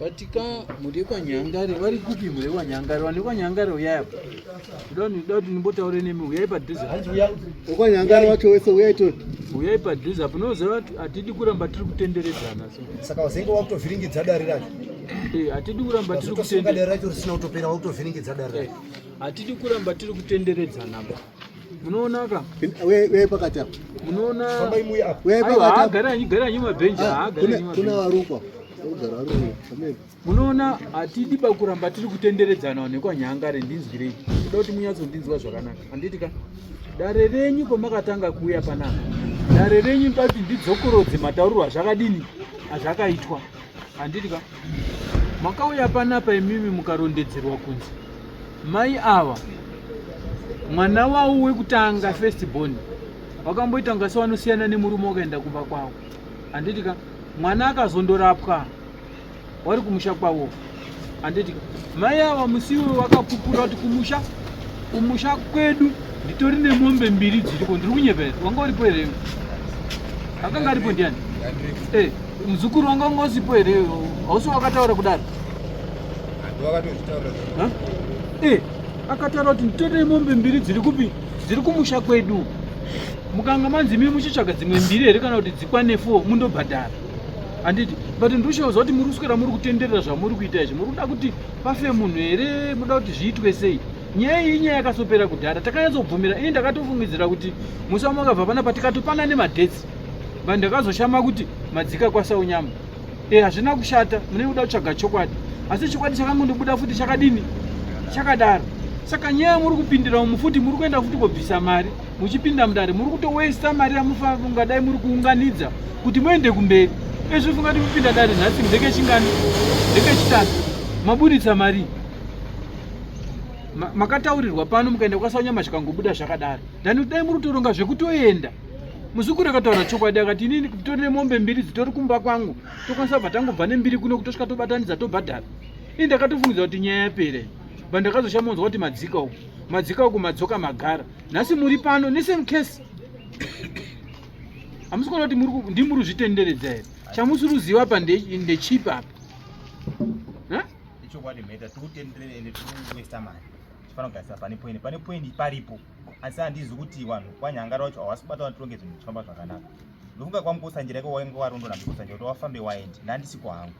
but ka mhuri yekwanyangare vari kupi mhuri yekwanyangare vanhu vekwanyangare uyai apa ndoda kuti ndimbotaure nemi uyai padhuze wekwanyangare wacho wese uyai toti uyai padhuze apo unoziva kuti hatidi kuramba tiri kutenderedzana so saka wazenge wakutovhiringidza dare racho eh, hatidi kuramba tiri kutenderedzana dare racho risina kutopera wakutovhiringidza dare racho eh, hatidi kuramba tiri kutenderedzana ba munoona ka uyai pakati apo munoona fambai muuye apo uyai pakati apo garai garai mabhenji ah, garai kuna varukwa kugara vari munoona hatidi pakuramba tiri kutenderedzana vanhu vekwanyangare ndinzwirei kuda kuti munyatsondinzwa zvakanaka handiti ka dare renyu pamakatanga kuuya panapa dare renyu ndoda kuti ndidzokorodze mataurirwo azvakadini azvakaitwa handiti ka makauya panapa imimi mukarondedzerwa kunzi mai ava mwana wavo wekutanga first born wakamboita kunga sewanosiyana nemurume wakaenda kumba kwavo handiti ka mwana akazondorapwa wari kumusha kwavo handiti ka mai ava musiwe wakapupura kuti kumusha kumusha kwedu nditori nemombe mbiri dziriko ndiri kunyepera wanga uripo here akanga aripo ndiani eh, muzukuru wanga wanga usipo here hausi wakataura kudaro Eh, akataura kuti nditorei mombe mbiri dziri kupi dziri kumusha kwedu mukanga manzi imi muchitsvaga dzimwe mbiri here kana kuti dzikwane fo mundobhadhara handiti but ndoshaudza kuti muri kuswera muri kutenderera zvamuri kuita izvi muri kuda kuti pafe munhu here muda kuti zviitwe sei nyaya iyi inyaya yakasopera kudhara takanyatsobvumira ini ndakatofungidzira kuti musi wamakabva panapa tikatopana nemadhets but ndakazoshama kuti madzika kwasaunyama e hazvina kushata mune kuda kutsvaga chokwadi asi chokwadi chakangondobuda futi chakadini chakadaro saka nyaya muri kupindira umu futi muri kuenda futi kobvisa mari muchipinda mudare muri kutowesta mari yamufungadai muri kuunganidza kuti muende kumberi ezvi funga kuti mupinda dare nhasi ndekechingani ndekechitatu maburitsa mari makataurirwa pano mukaenda kwasanyama zvikangobuda zvakadaro ndani dai muri kutoronga zvekutoenda muzukuru akataura chokwadi akati inini titori nemombe mbiri dzitori kumba kwangu tokwanisa kubva tangobva nembiri kuno kutosvika tobatanidza tobhadhara ini ndakatofungidza kuti nyaya yapera but ndakazoshamonzwa kuti madzika uku madzika uku madzoka magara nhasi muri pano nesame case hamusi kuona kuti ndimuri kuzvitenderedza here chamusi ruziva apa ndechipi apa ichokwadi mheta tiri kutenderera ende tiri kuwesta mari tifanira kugarisa pane point pane point paripo asi handizi kuti vanhu kwanyangara wacho hawasi kubata vatironge zvinhu zvichifamba zvakanaka ndofunga kwamukosanjira iko wainge warondora mukosanjira kuti wafambe waende ndandisiko hangu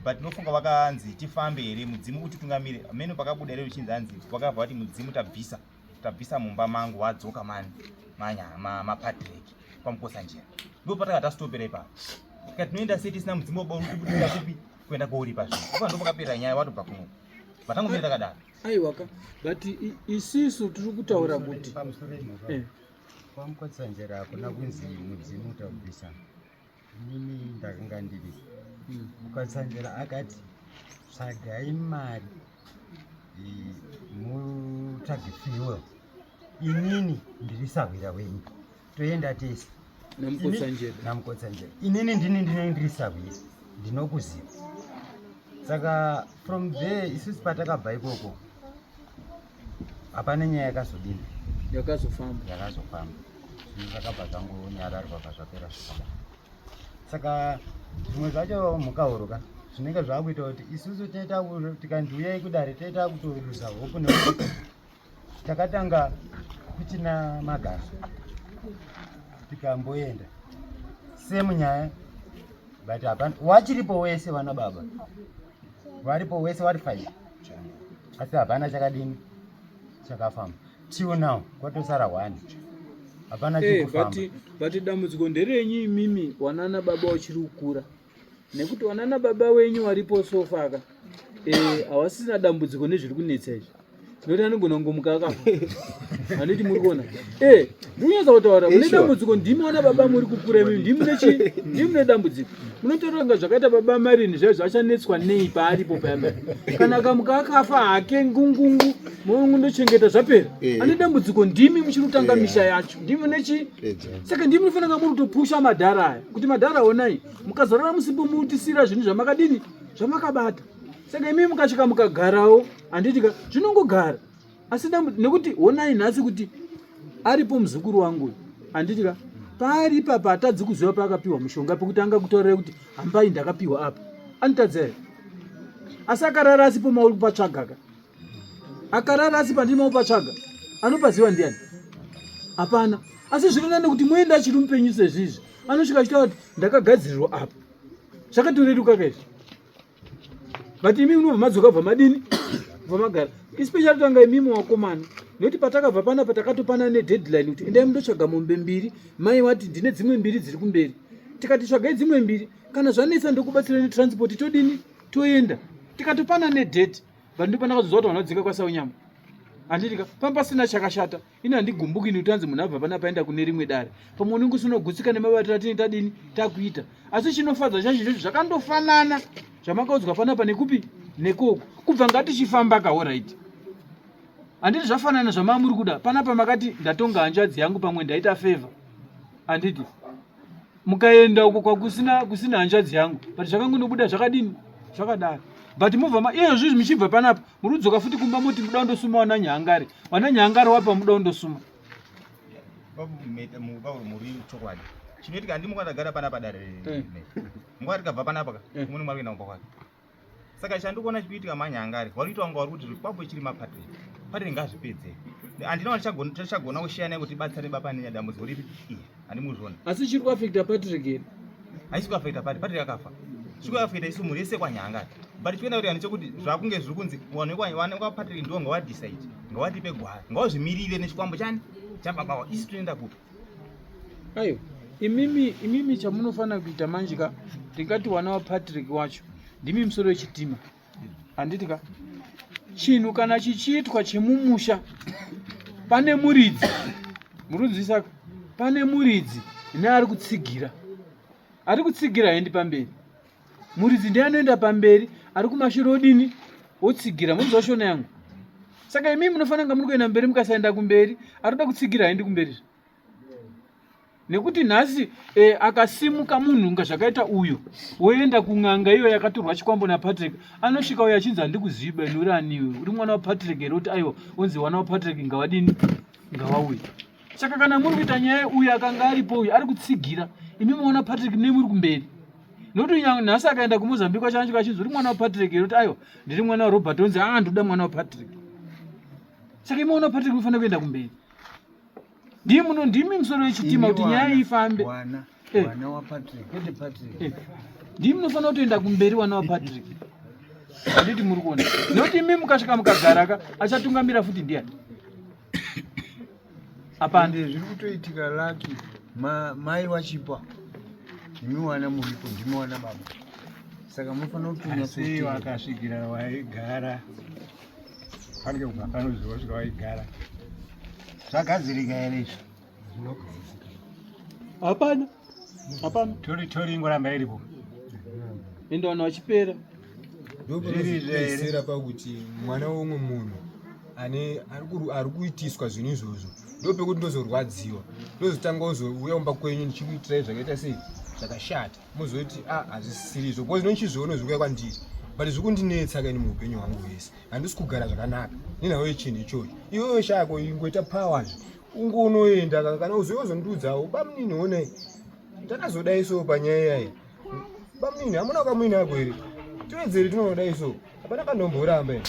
but ndofunga vakanzi tifambe here mudzimu utitungamire meno pakabuda here uchinzi hanzi vakabva vati mudzimu tabvisa tabvisa mumba mangu wadzoka mani manya mapatrick kwamukosanjira ndo pataka tastopera ipapo. Tikati tinoenda sei tisina mudzimu wababa uri kutibudisa kupi kuenda kouripa zvinhu. Ipa ndopakapera nyaya watobva kuno. Vatangomira takadaro. Aiwaka but isisu tiri kutaura kuti eh. Kwamukotsanjera hakuna kunzi mudzimu utabvisa. Inini ndakanga ndiri. Mukotsanjera akati tsvagai mari mutsvage fuel. Inini ndiri sahwira wenyu. Toenda tese. Namukotsanjera. Namukotsanjera. Inini ndini ndinenge ndiri sahwira. Ndinokuziva. Saka from there isusu patakabva ikoko hapana nyaya yakazodini yakazofamba yakazofamba zvinhu zvakabva zvangonyararwa bva zvapera zvakadaro saka zvimwe zvacho mhukahoro ka zvinenge zvakuita kuti isusu tinoita tikanzi uyai kudare toita kutoluza hope nekuti takatanga kuchina magaso tikamboenda same nyaya but hapana wachiripo wese vana baba varipo wese vari five asi hapana chakadini chakafamba till now kwatosara one hapana eh, chikufamba but dambudziko nderenyu imimi wanana baba wachiri kukura nekuti wanana baba wenyu waripo sofaka eh, hawasisina dambudziko nezviri kunetsa izvi nekuti anogona kungomuka akafa handiti muri kuona eh, ndikunyatsa kutaura mune dambudziko ndimi wana baba muri kukura imi ndimi nechi ndimi mune dambudziko munotaura kunga zvakaita baba marini zvaizvo achanetswa nei paaripo paya kana akamuka akafa hake ngungungu mongondochengeta zvapera eh. ane dambudziko ndimi muchiri kutanga eh. misha yacho ndimi nechi saka ndimi munofanira muri kutopusha madhara aya kuti madhara onai mukazorara musipo mutisira zvinhu zvamakadini zvamakabata saka imi mukasvika mukagarawo handiti ka zvinongogara asi nekuti honai nhasi kuti aripo muzukuru wangu uyu handiti ka paari ipapa atadzi kuziva paakapiwa mushonga pekuti anga kutaurira kuti hambai ndakapiwa apa anotadza here asi akarara asipo mauri kupatsvagaka akarara asi pandiri maupatsvaga anopaziva ndiani hapana asi zviri nani kuti muende achiri mupenyu sezvizvi anosvika achitaura kuti ndakagadzirirwa apa zvakatoreruka kaizvi but imi munobva madzoka bva madini bva magara especially tanga imimi wakomana nekuti patakabva panapa takatopana nedeadline kuti endai mundotsvaga mombe mbiri mai wati ndine dzimwe mbiri dziri kumberi tikati tsvagai dzimwe mbiri kana zvanetsa ndokubatsira netransport todini toenda tikatopana nedate but ndopandakazoziva kuti vanodzika kwasaunyama handitika pamba pasina chakashata ini handigumbuki ini kuti anzi munhu abva pana paenda kune rimwe dare pamwe unenge usina kugutsika nemabatiro atinenge tadini takuita asi chinofadza chacho ichocho zvakandofanana zvamakaudzwa panapa nekupi nekoko kubva ngatichifamba ka horaiti handiti zvafanana zvamaa muri kuda panapa makati ndatonga hanzvadzi yangu pamwe ndaita favor handiti mukaenda uko kwakusina kusina hanzvadzi yangu but zvakangonobuda zvakadini zvakadaro but mubva ma iyezvo izvi muchibva panapa muri kudzoka futi kumba moti muda kundosuma wana nyangari wana nyangari wapa muda kundosuma muri chokwadi chinoitika handimo kwandagara panapa dare eh. nguva tikabva panapa ka eh. umwe nomwe ari kuenda kumba kwake saka chandikuona chikuitika manyangari vari kuita kunga vari kuti zvikwambo chiri mapatrick patrick ngazvipedze handina tichagona kushiya naye kuti batsane baba nenyadambudziko ripi iye handimuzvona asi chiri kuafekta patrick here haisi kuafekta patrick patrick akafa chiri kuafekta isu mhuri yese kwanyangari but chikuenda kuti chekuti zvakunge zviri kunzi vanhu vekwapatrick ndiwo ngawadecide ngawatipe gwara ngawazvimirire nechikwambo chani chababa isu toenda kupi Ayo, imimi imimi chamunofanira kuita manje ka ndingati wana waPatrick wacho ndimi musoro wechitima handiti ka chinhu kana chichiitwa chemumusha pane muridzi murunzisa pane muridzi neari kutsigira ari kutsigira haendi pamberi muridzi ndiye anoenda pamberi ari kumashure odini otsigira munzwa shona yangu saka imi munofanira kunga muri kuenda mberi mukasaenda kumberi ari kuda kutsigira haendi kumberi nekuti nhasi e, akasimuka munhu nga zvakaita uyo woenda kun'anga iyo yakatorwa chikwambo napatrick anosvika uyo achinzi handikuzivi beni uri aniwe uri mwana wapatrick here kuti aiwa onzi wana wapatrick ngawadini ngawauye saka kana muri kuita nyaya uyu akanga aripo uyu ari kutsigira imi maona patrick ne muri kumberi nokuti nhasi akaenda kumozambique achanjwa achinzi uri mwana wapatrick here kuti aiwa ndiri mwana warobert onzi aa ndoda mwana wapatrick saka imi maona patrick munofanira kuenda kumberi ndii muno ndimi musoro wechitima kuti nyaya ifambe eh. eh. ndii munofanira kutoenda kumberi wana wapatrick handiti muri kuona nekuti imi mukasvika mukagaraka achatungamira futi ndiyani Hapana. Zviri kutoitika lucky mai wachipa. Ndimi wana muripo, ndimi wana baba. Saka munofanira Asi kunyatsoteerera. wakasvikira waigara fanike kubva pano zvosvika waigara Zvagadzirika here izvi? Hapana. Hapana. Tori tori ingoramba iripo. Ende vanhu vachipera. Ndopanozopeisira pakuti mwana weumwe munhu ane ari kuitiswa zvinhu izvozvo ndopekuti ndozorwadziwa ndozotanga kuzouya kumba kwenyu ndichikuitirai zvakaita sei zvakashata mozoti a ah, hazvisisiri izvo because ndinochizviona zvikuya kwandiri but zviri kundinetsa kaini muupenyu hwangu hwese handisi kugara zvakanaka nenhau yechinhu ichocho iwewe shako ingoita powers ungonoenda kana uzouya uzondiudzawo bamunini honai ndakazodai so panyaya yayi bamunini hamuna kamuini ako here tiwedzere tinodai so hapana kandomboramba ini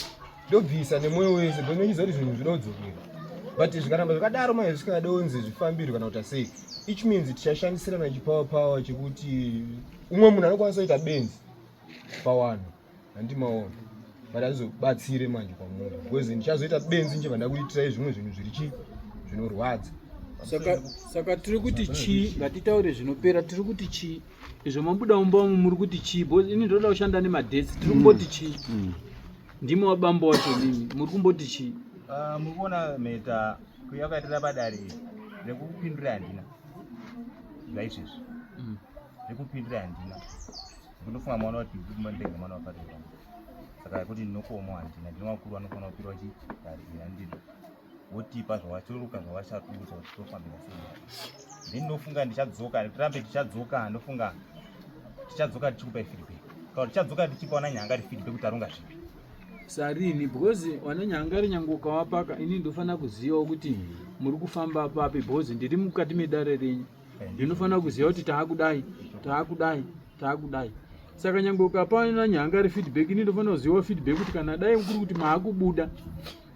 ndobvisa nemwoyo wese because ndinochiziva kuti zvinhu zvinoda kudzokera but zvikaramba zvakadaro manje zvisingadonzi zvifambirwe kana kuita sei each means tichashandisirana chipower power chekuti umwe munhu anokwanisa kuita benzi pawanhu handimaona but azobatsire manje kwamuri because ndichazoita benzi nje vandakuitirai zvimwe zvinhu zviri chii zvinorwadza saka saka tiri kuti chii ngatitaure zvinopera tiri kuti chii izvo mabuda mumba umu muri kuti chii because ini ndoda kushanda nemadhesi tiri kumboti chii mm. ndimi wabambo wacho mimi muri kumboti chii ah, muri kuona mheta kuyakaitira padare rekukupindura handina zvaizvezvi mm. rekupindura handina ndinofunga mwana wati ndega mwana wakareva saka yekuti ndinokuomawo handina ndine vakuru vanofanira kupirwa chi dare iri handina wotipa zvawachoroka zvawachatuudza kuti tofambira sei then ndofunga ndichadzoka tirambe tichadzoka ndofunga tichadzoka tichikupai feedback kana tichadzoka tichipa wana nyangari feedback kuti taronga zvipi sarini because wana nyangari nyange ukawapaka ini ndofanira kuzivawo kuti muri kufamba papi because ndiri mukati medare renyu ndinofanira kuziva kuti taakudai taakudai taakudai saka nyange ukapa nanyangari feedback ini ndofanira kuziva feedback kuti kana dai kuri kuti maakubuda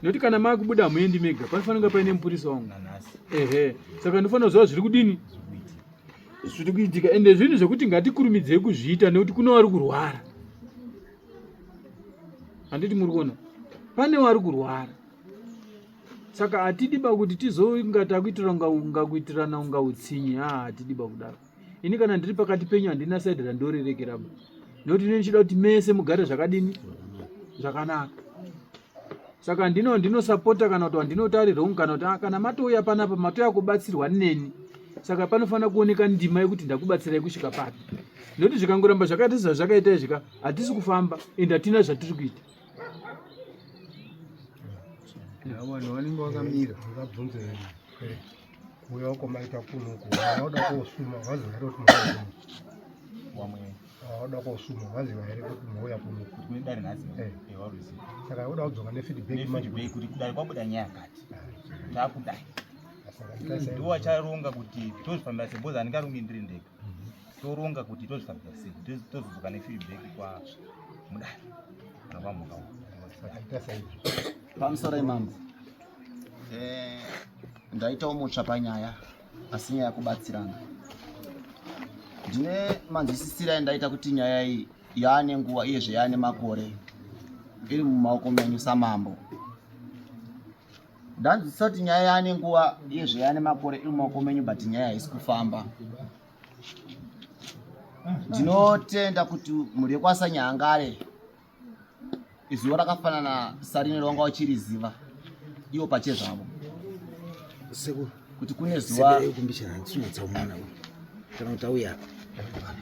nekuti kana maakubuda hamuendi mega panofanira kunge paine mupurisa wangu ehe saka ndinofanira kuziva zviri kudini zviri kuitika ende zvinhu zvekuti ngatikurumidzei kuzviita nekuti kune vari kurwara handiti muri kuona pane vari kurwara saka hatidi ba kuti tizonga takuitira unga kuitirana unga utsinye ha hatidi ba kudaro ini kana ndiri pakati penyu handina saidi randorerekera ba nekuti ndine ndichida kuti mese mugare zvakadini zvakanaka saka ndino ndinosapota kana kuti wandinoti ari wrong kana kuti ah, kana matouya panapa matouya kubatsirwa neni saka panofanira kuoneka ndima yekuti ndakubatsirai kusvika papi nekuti zvikangoramba zvakaita sezvazvakaita izvika hatisi kufamba ende hatina zvatiri kuita vanhu vanenge vakamira vabvunze kuuya uko maita kuno uko vanoda kosuma vaziva here kuti mauya wamwe vanoda kosuma vaziva here kuti mauya kuno kuti kune dare nhasi eh. eh, saka voda kudzoka nefeedback manje kuti kudare kwabuda nyaya yakati takudai ndiwo acharonga kuti tozvifambira sei because handingarongi ndiri ndega toronga kuti tozvifambira sei tozodzoka nefeedback kwa mudare kana kwamhuka pamusoro imambo eh, ndaitawo mutsva panyaya asi nyaya yakubatsirana ndine manzwisisira endaita kuti nyaya iyi yaane nguva iyezve yaane makore iri mumaoko menyu samambo ndanzwisisa kuti nyaya yaane nguva iyezve yaane makore iri mumaoko menyu but nyaya haisi kufamba ndinotenda kuti mhuri yekwasanyahangare izuva rakafanana sarino rawanga uchiriziva iwo pachezvavo sekuru kuti kune zuva kana kuti auya apa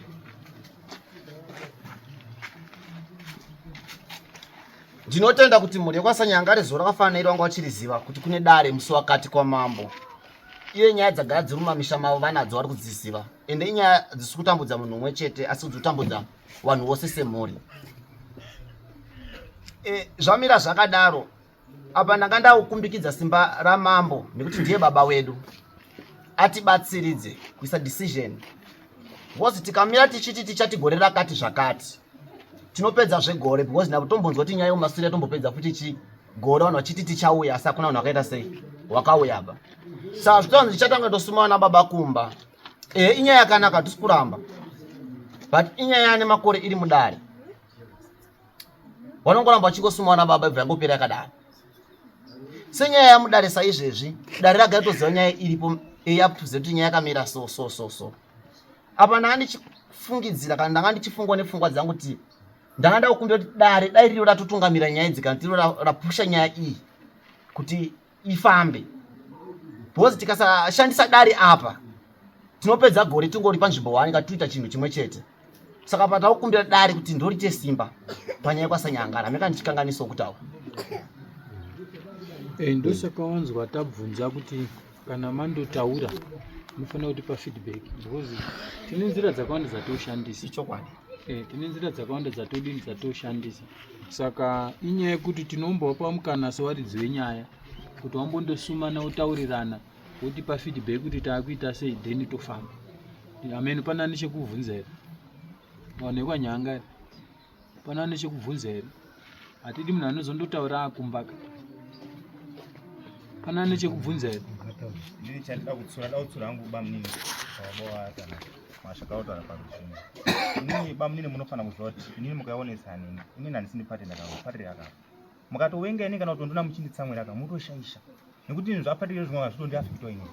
ndinotenda kuti mhuri yekwasanyangare zuva rakafanana iri wanga uchiriziva kuti kune dare musi wakati kwamambo iye nyaya dzagara dziri mumamisha mavo vanadzo vari kudziziva ende inyaya dzisi kutambudza munhu umwe chete asi dziri kutambudza vanhu vose semhuri e, zvamira zvakadaro apa ndanga ndakukumbikidza simba ramambo nekuti ndiye baba wedu atibatsiridze kuisa decision because tikamira tichiti tichati gore rakati zvakati tinopedza zvegore because navo tombonzwa kuti nyaya yemumasure tombopedza futi chi gore vanhu vachiti tichauya asi hakuna vanhu vakaita sei wakauya ba saka zvitonzi tichatanga tosuma vana baba kumba ehe inyaya yakanaka hatisi kuramba but inyaya yane makore iri mudare vanongoramba vachingosuma vana baba ibva yangopera yakadaro senyaya yamudare saizvezvi dare ragara toziva nyaya iripo eyaptuze kuti nyaya yakamira so so so so apa ndanga ndichifunga ndichifungidzira kana ndanga ndichifungwa nepfungwa dzangu kuti ndanga ndakukumbira kuti dare dai riro ratotungamira nyaya idzi kana tiro rapusha nyaya iyi kuti ifambe because tikasashandisa dare apa tinopedza gore tingori panzvimbo one katuita chinhu chimwe chete saka patakukumbira dare kuti ndorite simba panyaya kwasanyangara meka ndichikanganisawo kutaura eh, ndosaka wanzwa tabvunza kuti kana mandotaura munofanira kutipa feedback because tine nzira dzakawanda dzatoshandisa ichokwadi eh, tine nzira dzakawanda dzatodini dzatoshandisa saka inyaya yekuti tinombovapa mukana sewaridzi wenyaya kuti wambondosumana wotaurirana wotipa feedback kuti taakuita sei then tofamba amene pana ane chekubvunza here vanhu vekwanyanga here pana ane chekubvunza here hatidi munhu anozondotaura akumbaka pana ane chekubvunza here ndini chandida kutsura da kutsura hangu bamunini waboatana mashaka otaura paruzhinji inini bamunini munofanira kuziva kuti inini mukaionesa nini inini handisi ndipate ndakafa pate yakafa mukatowenga ini kana kutondona muchinditsamwira ka mutoshaisha nekuti zvinhu zvapatiriro zvimwe hazvitondiafekitwa inini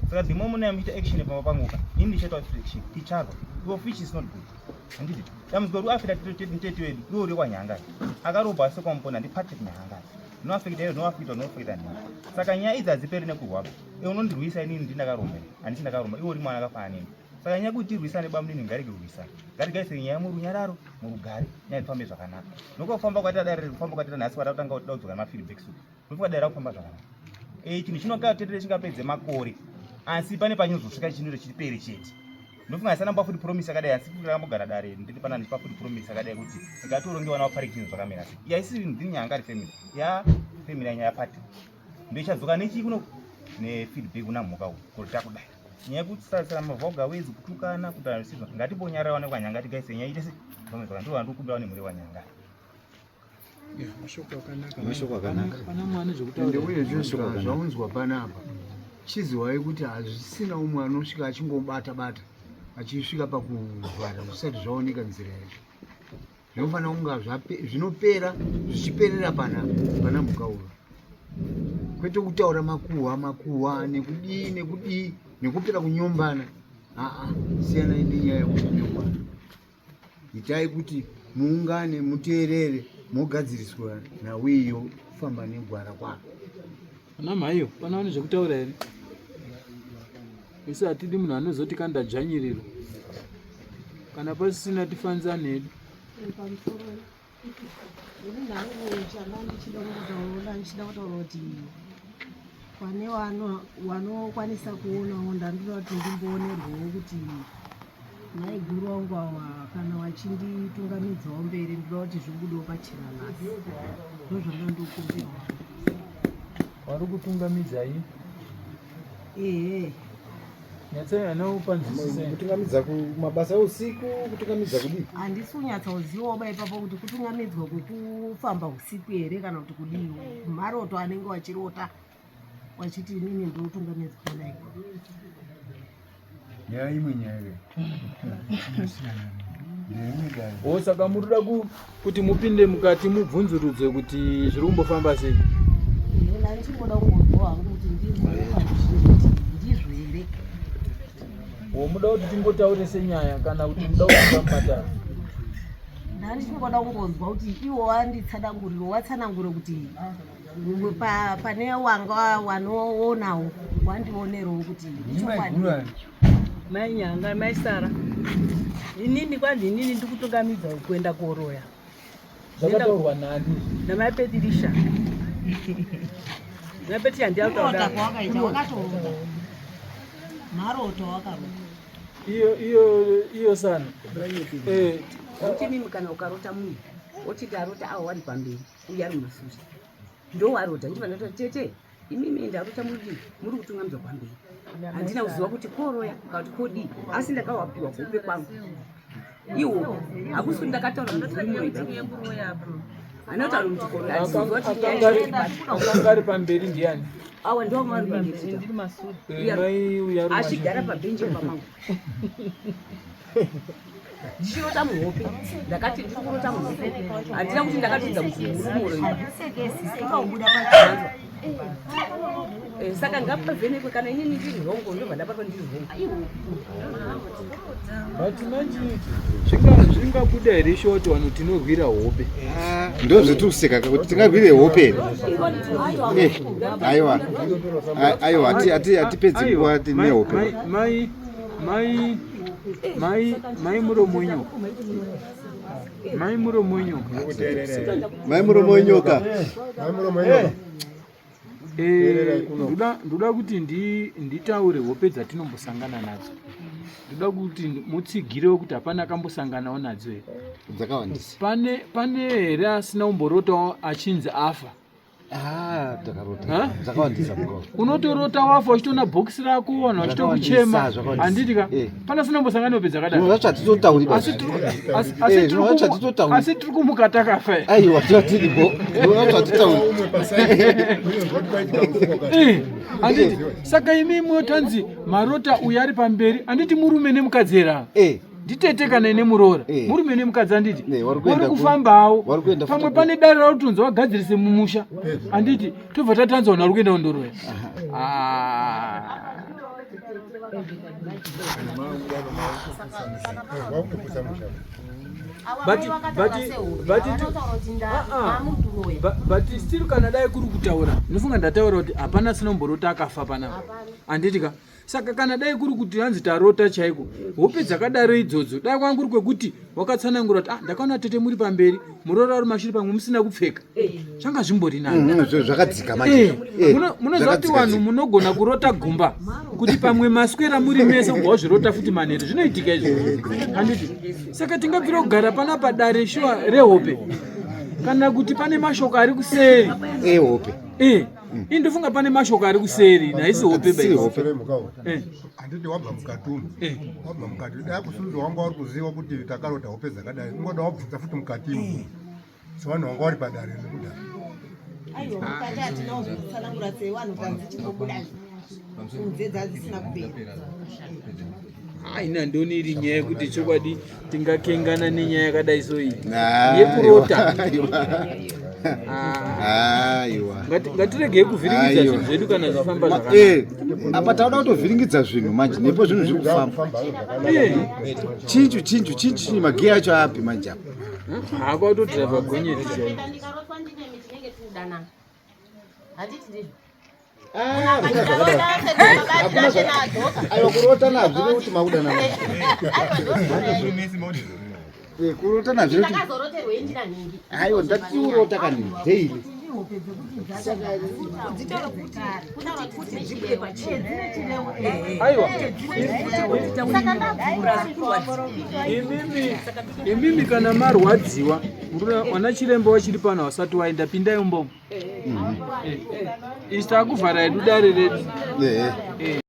saka the moment yamuchiita action pamba pangu ka ini ndichaita action ticharwa of which is not good handiti dambudziko riri kuafekta mutete wedu iwo uri kwanyanga akarobwa asi kwamupona ndipatrick nyahanga zvinoafekta iyo zvinoafekta zvinoafekta nini saka nyaya idzi hadziperi nekurwaba iwe unondirwisa inini ndi ndakaromba handisi ndakaromba iwe uri mwana akafanana neni saka nyaya kuti tirwisane bamunini ngarege kurwisana ngatigarise nyaya murunyararo murugare nyaya dzifambe zvakanaka nokufamba kwatira dare kufamba kwatira nhasi kwatakutanga kuti daudzwa nemafeedbacks uku ndofunga dare rakufamba zvakanaka eh, chinhu chinokatendere chingapedze makore asi pane panyozosvika chinhu chipere chete ndofunga asana mba futi promise akadai asi futi rakambogara dare ndiri pana ndichipa futi promise akadai kuti ngatironge vana vapare chinhu zvakamira sei yaisiri ndini nyanga ari family ya family yanyaya party ndoichadzoka nechii kuno nefeedback kuna mhuka uku kuti takudai nyaya yekusarisana mavhoga wezi kutukana kutaura zvisizvo ngatimbonyarara vana kwanyanga tigaise nyaya ite se ndova ndikukumbira vane mhuri kwanyanga mashoko akanaka mashoko akanaka pana mwana zvekutaura ende uye zvinhu zvaunzwa panapa chiziwai kuti hazvisina umwe anosvika achingobata bata achisvika pakuvhara zvisati zvaoneka nzira yacho zvinofanira kunga zvinopera zvichiperera pana pana mhukaura kwete kutaura makuhwa makuhwa nekudii nekudii nekupera kunyombana aa siyanai nenyaya yekunyombana itai kuti muungane muteerere mogadziriswa nhau iyo kufamba negwara kwako ana mhaiyo pana vane zvekutaura here isu hatidi munhu anozoti kanda dzvanyiriro kana pasisina tifanzane hedu pamusoro ini nhangu changa ndichida kungotaura ndichida kutaura kuti pane wanokwanisa kuonawo ndandoda kuti ndimboonerwawo kuti maiguru wangu awa kana wachinditungamidzawo mberi ndoda kuti zvibudewo pachena nhasi ndozvanga ndokumbirawo wari kutungamidzai ehe Kutungamidza kumabasa eusiku, kutungamidza kudii? Handisi kunyatsozivawo ba ipapo kuti kutungamidzwa kwekufamba usiku here kana kuti kudii. Maroto anenge wachirota wachiti inini ndinotungamidzwa naiko. Nyaya imwe nyaya O saka murikuda kuti mupinde mukati mubvunzurudzwe kuti zviri kumbofamba sei? Ndingoda kungonzwa hangu kuti ndizvo here. O muda kuti tingotaure senyaya kana kuti muda kupinda mumatare? Ndandichingoda kungonzwa kuti iwo wanditsananguriro watsanangure kuti pane wanga wanoonawo wandionerowo kuti ichokwadi. Mai Nyanga, mai Sara, inini kwanzi inini ndikutungamidza kuenda koroya. Zvakataurwa nani? Namai Petirisha. Mai Petirisha ndiye ataura. Wakatorota. Maroto wakarota. Iyo iyo iyo sana. Eh. Kuti mimi kana ukarota munhu woti ndarota awo wari pamberi uye ari mumasure ndowarota ndiva ndati tete imimi ndarota muri muri kutungamidzwa kwamberi handina kuziva kuti koroya kana kuti kodii asi ndakawapiwa kuhope kwangu iwo hakusi kuti ndakataura mudzurimuroianotaura mutikoroakanga ari pamberi ndiani awa ndiwo vari pamberi achigara pabhenji pamangu ndichirota muhope ndakati ndiri kurota muhope handina kuti ndakatidza kuti murume uroiwa Eh, saka ngapavhenekwe kana inini ndiri rongo ndobva ndabatwa ndiri rongo but manje zvingabuda here shoti vanhu tinorwira hope ah, ndozvetiri kuseka kuti tingarwire hope here eh, aiwa aiwa hatipedzi nguva tine hope mai mai mai mai muromo wenyoka mai muromo wenyoka mai muromo wenyoka mai muromo wenyoka eh, ndoda kuti nditaure hope dzatinombosangana nadzo ndoda kuti mutsigirewo kuti hapana akambosanganawo nadzo here dzakawandisa pane pane here asina kumborotawo achinzi afa Ah, takarota zvakawandisa mukoma unotorota wafa uchitoona bhokisi rako vanhu vachitokuchema handiti ka eh. pana sina kumbosangana nehope dzakadaro zvacho hatitotauri eh, asi tiri kumuka takafa aiwa tiripo zvacho hatitauri eh, handiti saka imi motanzi marota uyo ari pamberi handiti murume nemukadzi here nditete kana ine muroora eh. murume nemukadzi anditi eh, vari kufambawo pamwe pane dare rautonzi wagadzirise mumusha anditi tobva tatanzi vanhu vari kuenda kundoroya ah. But still kana dai kuri kutaura ndinofunga ndataura kuti hapana sinomborota akafa panapa anditi ka saka kana dai kuri kuti hanzi tarota chaiko hope dzakadaro idzodzo dai kwanga kuri kwekuti wakatsanangura kuti ah, ndakaona tete muri pamberi muroora uri mashure pamwe musina kupfeka zvanga zvimbori nani mm, mm, zvakadzika manje eh, eh, munoziva kuti vanhu munogona kurota gumba kuti pamwe maswera muri mese kubva wazvirota futi manheru zvinoitika izvo handiti saka tingabvira kugara pana padare shuwa rehope kana kuti pane mashoko ari kuseri ehope eh. Ini ndofunga pane mashoko ari kuseri haisi hope bai. Hope. Eh. Handiti wabva mukati umu. Eh. Wabva mukati. Dai kusunzi wanga uri kuziva kuti takarota hope dzakadai. Ungoda wabvunza futi mukati umu. Sevanhu vanga vari padare nekudai. Aiwa mukati hatina kuzotsanangura sei vanhu tanzi chimbobuda kunze dzadzisina kupera. Haina ndoni iri nyaya yekuti chokwadi tingakengana nenyaya yakadai so iyi yekurota. Aiwa. Ngatiregei kuvhiringidza zvinhu zvedu kana zvifamba zvakanaka. Eh, apa tauda kutovhiringidza zvinhu manje nepo zvinhu zviri kufamba. Eh. Chinchu chinchu chinchu chinyu magiya acho api manje apa. Hako autodriver gonyeti chaiko. Handiti ndizvo. Aiwa kurota nazvo nekuti makuda nazvo. Eh, kurota nazvo nekuti aiwa ndatiurota kani daily. Aiwa. Imimi kana marwadziwa, wana chiremba wachiri pano wasati waenda pindai umbomo. Isu takuvhara hedu dare redu.